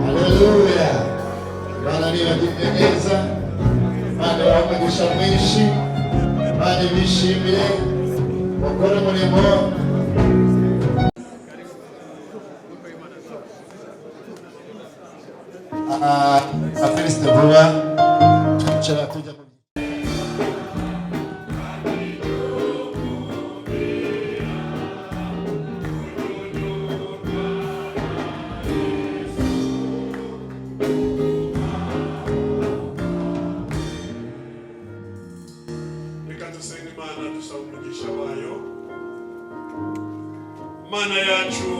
haleluya. Imana nibagirire neza, Imana ibahe umugisha mwinshi, Imana ibishimire, mukore umurimo. Felicite vuba twicara tujya mu. Reka dusenge Imana dusaba umugisha wayo. Imana yacu,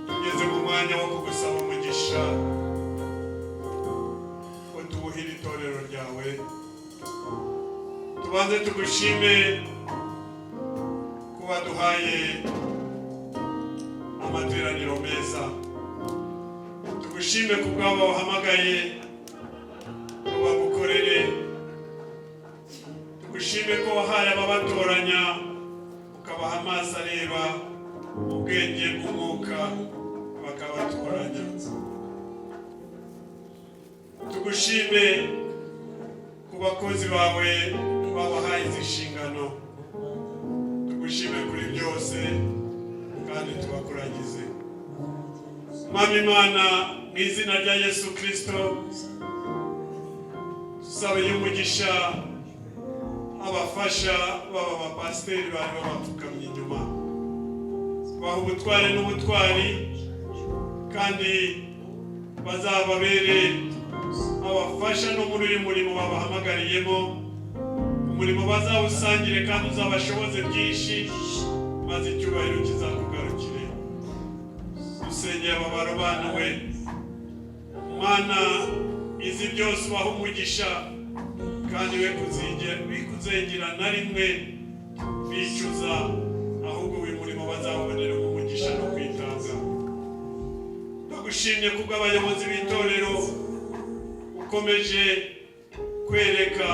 tugeze mu mwanya wo kugusaba umugisha ngo tuwuhire itorero ryawe. Tubanze tugushime ko waduhaye amateraniro meza. Tugushime ku bw'abo wahamagaye ngo bagukorere. Tugushime ko wahaye ababatoranya, ukabaha amaso areba, ubwenge bw'umwuka, bakabatoranya. Tugushime ku bakozi bawe babahaye izi nshingano. Tugushime kuri byose kandi tubakuragize. Mwami Imana, mu izina rya Yesu Kirisito, dusabiye umugisha abafasha baba abapasiteri bari babapfukamye inyuma. Baha ubutware n'ubutwari, kandi bazababere abafasha no muri uyu murimo babahamagariyemo. Umurimo bazawusangire kandi uzabashoboze byinshi, maze icyubahiro kizakugarukire. Dusengeye aba barobanuwe, Mana izi byose, ubaha umugisha kandi we kuzengera na rimwe bicuza, ahubwo uyu murimo bazawubonera umugisha no kwitanga. Ndagushimye kubw'abayobozi b'itorero ukomeje kwereka,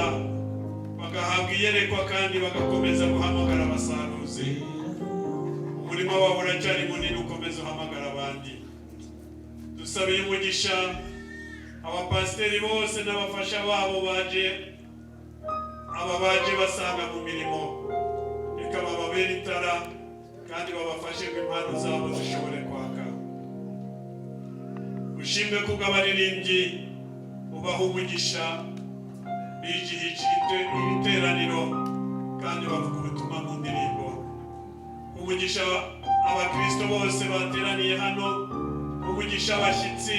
bagahabwa iyerekwa kandi bagakomeza guhamagara abasaruzi. Umurimo wawe uracyari munini, ukomeza uhamagara abandi. Dusabiye umugisha abapasiteri bose n'abafasha babo baje, aba baje basanga mu mirimo. Reka bababere itara kandi babafashe ngo impano zabo zishobore kwaka. Ushimwe kubw'abaririmbyi, ubaha umugisha, bijihije iri teraniro kandi bavuga ubutumwa mu ndirimbo. Umugisha abakristo bose bateraniye hano, umugisha abashyitsi,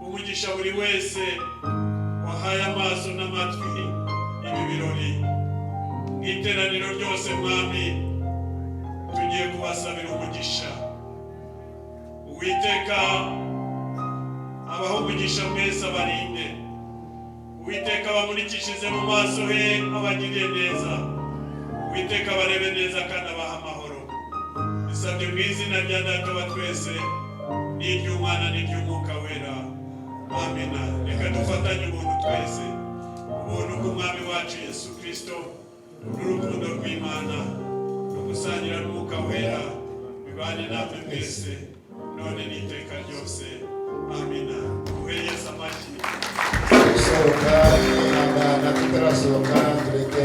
umugisha buri wese wahaye amaso n'amatwi ibi birori. Mu iteraniro ryose, Mwami, tugiye kubasabira umugisha. Uwiteka abaha umugisha mwese, abarinde. Uwiteka abamurikishize mu maso he, abagiriye neza. Uwiteka abarebe neza kandi abaha amahoro. Bisabye mu izina rya Data wa twese n'iry'Umwana n'iry'Umwuka Wera. Amina. Reka dufatanye ubuntu twese. Ubuntu bw'Umwami wacu Yesu Kirisito n'urukundo rw'Imana no gusangira n'Umwuka Wera bibane natwe twese none n'iteka ryose. Amina. Duhe Yesu amashyi. Gusohoka, ihangana tutarasohoka, tureke.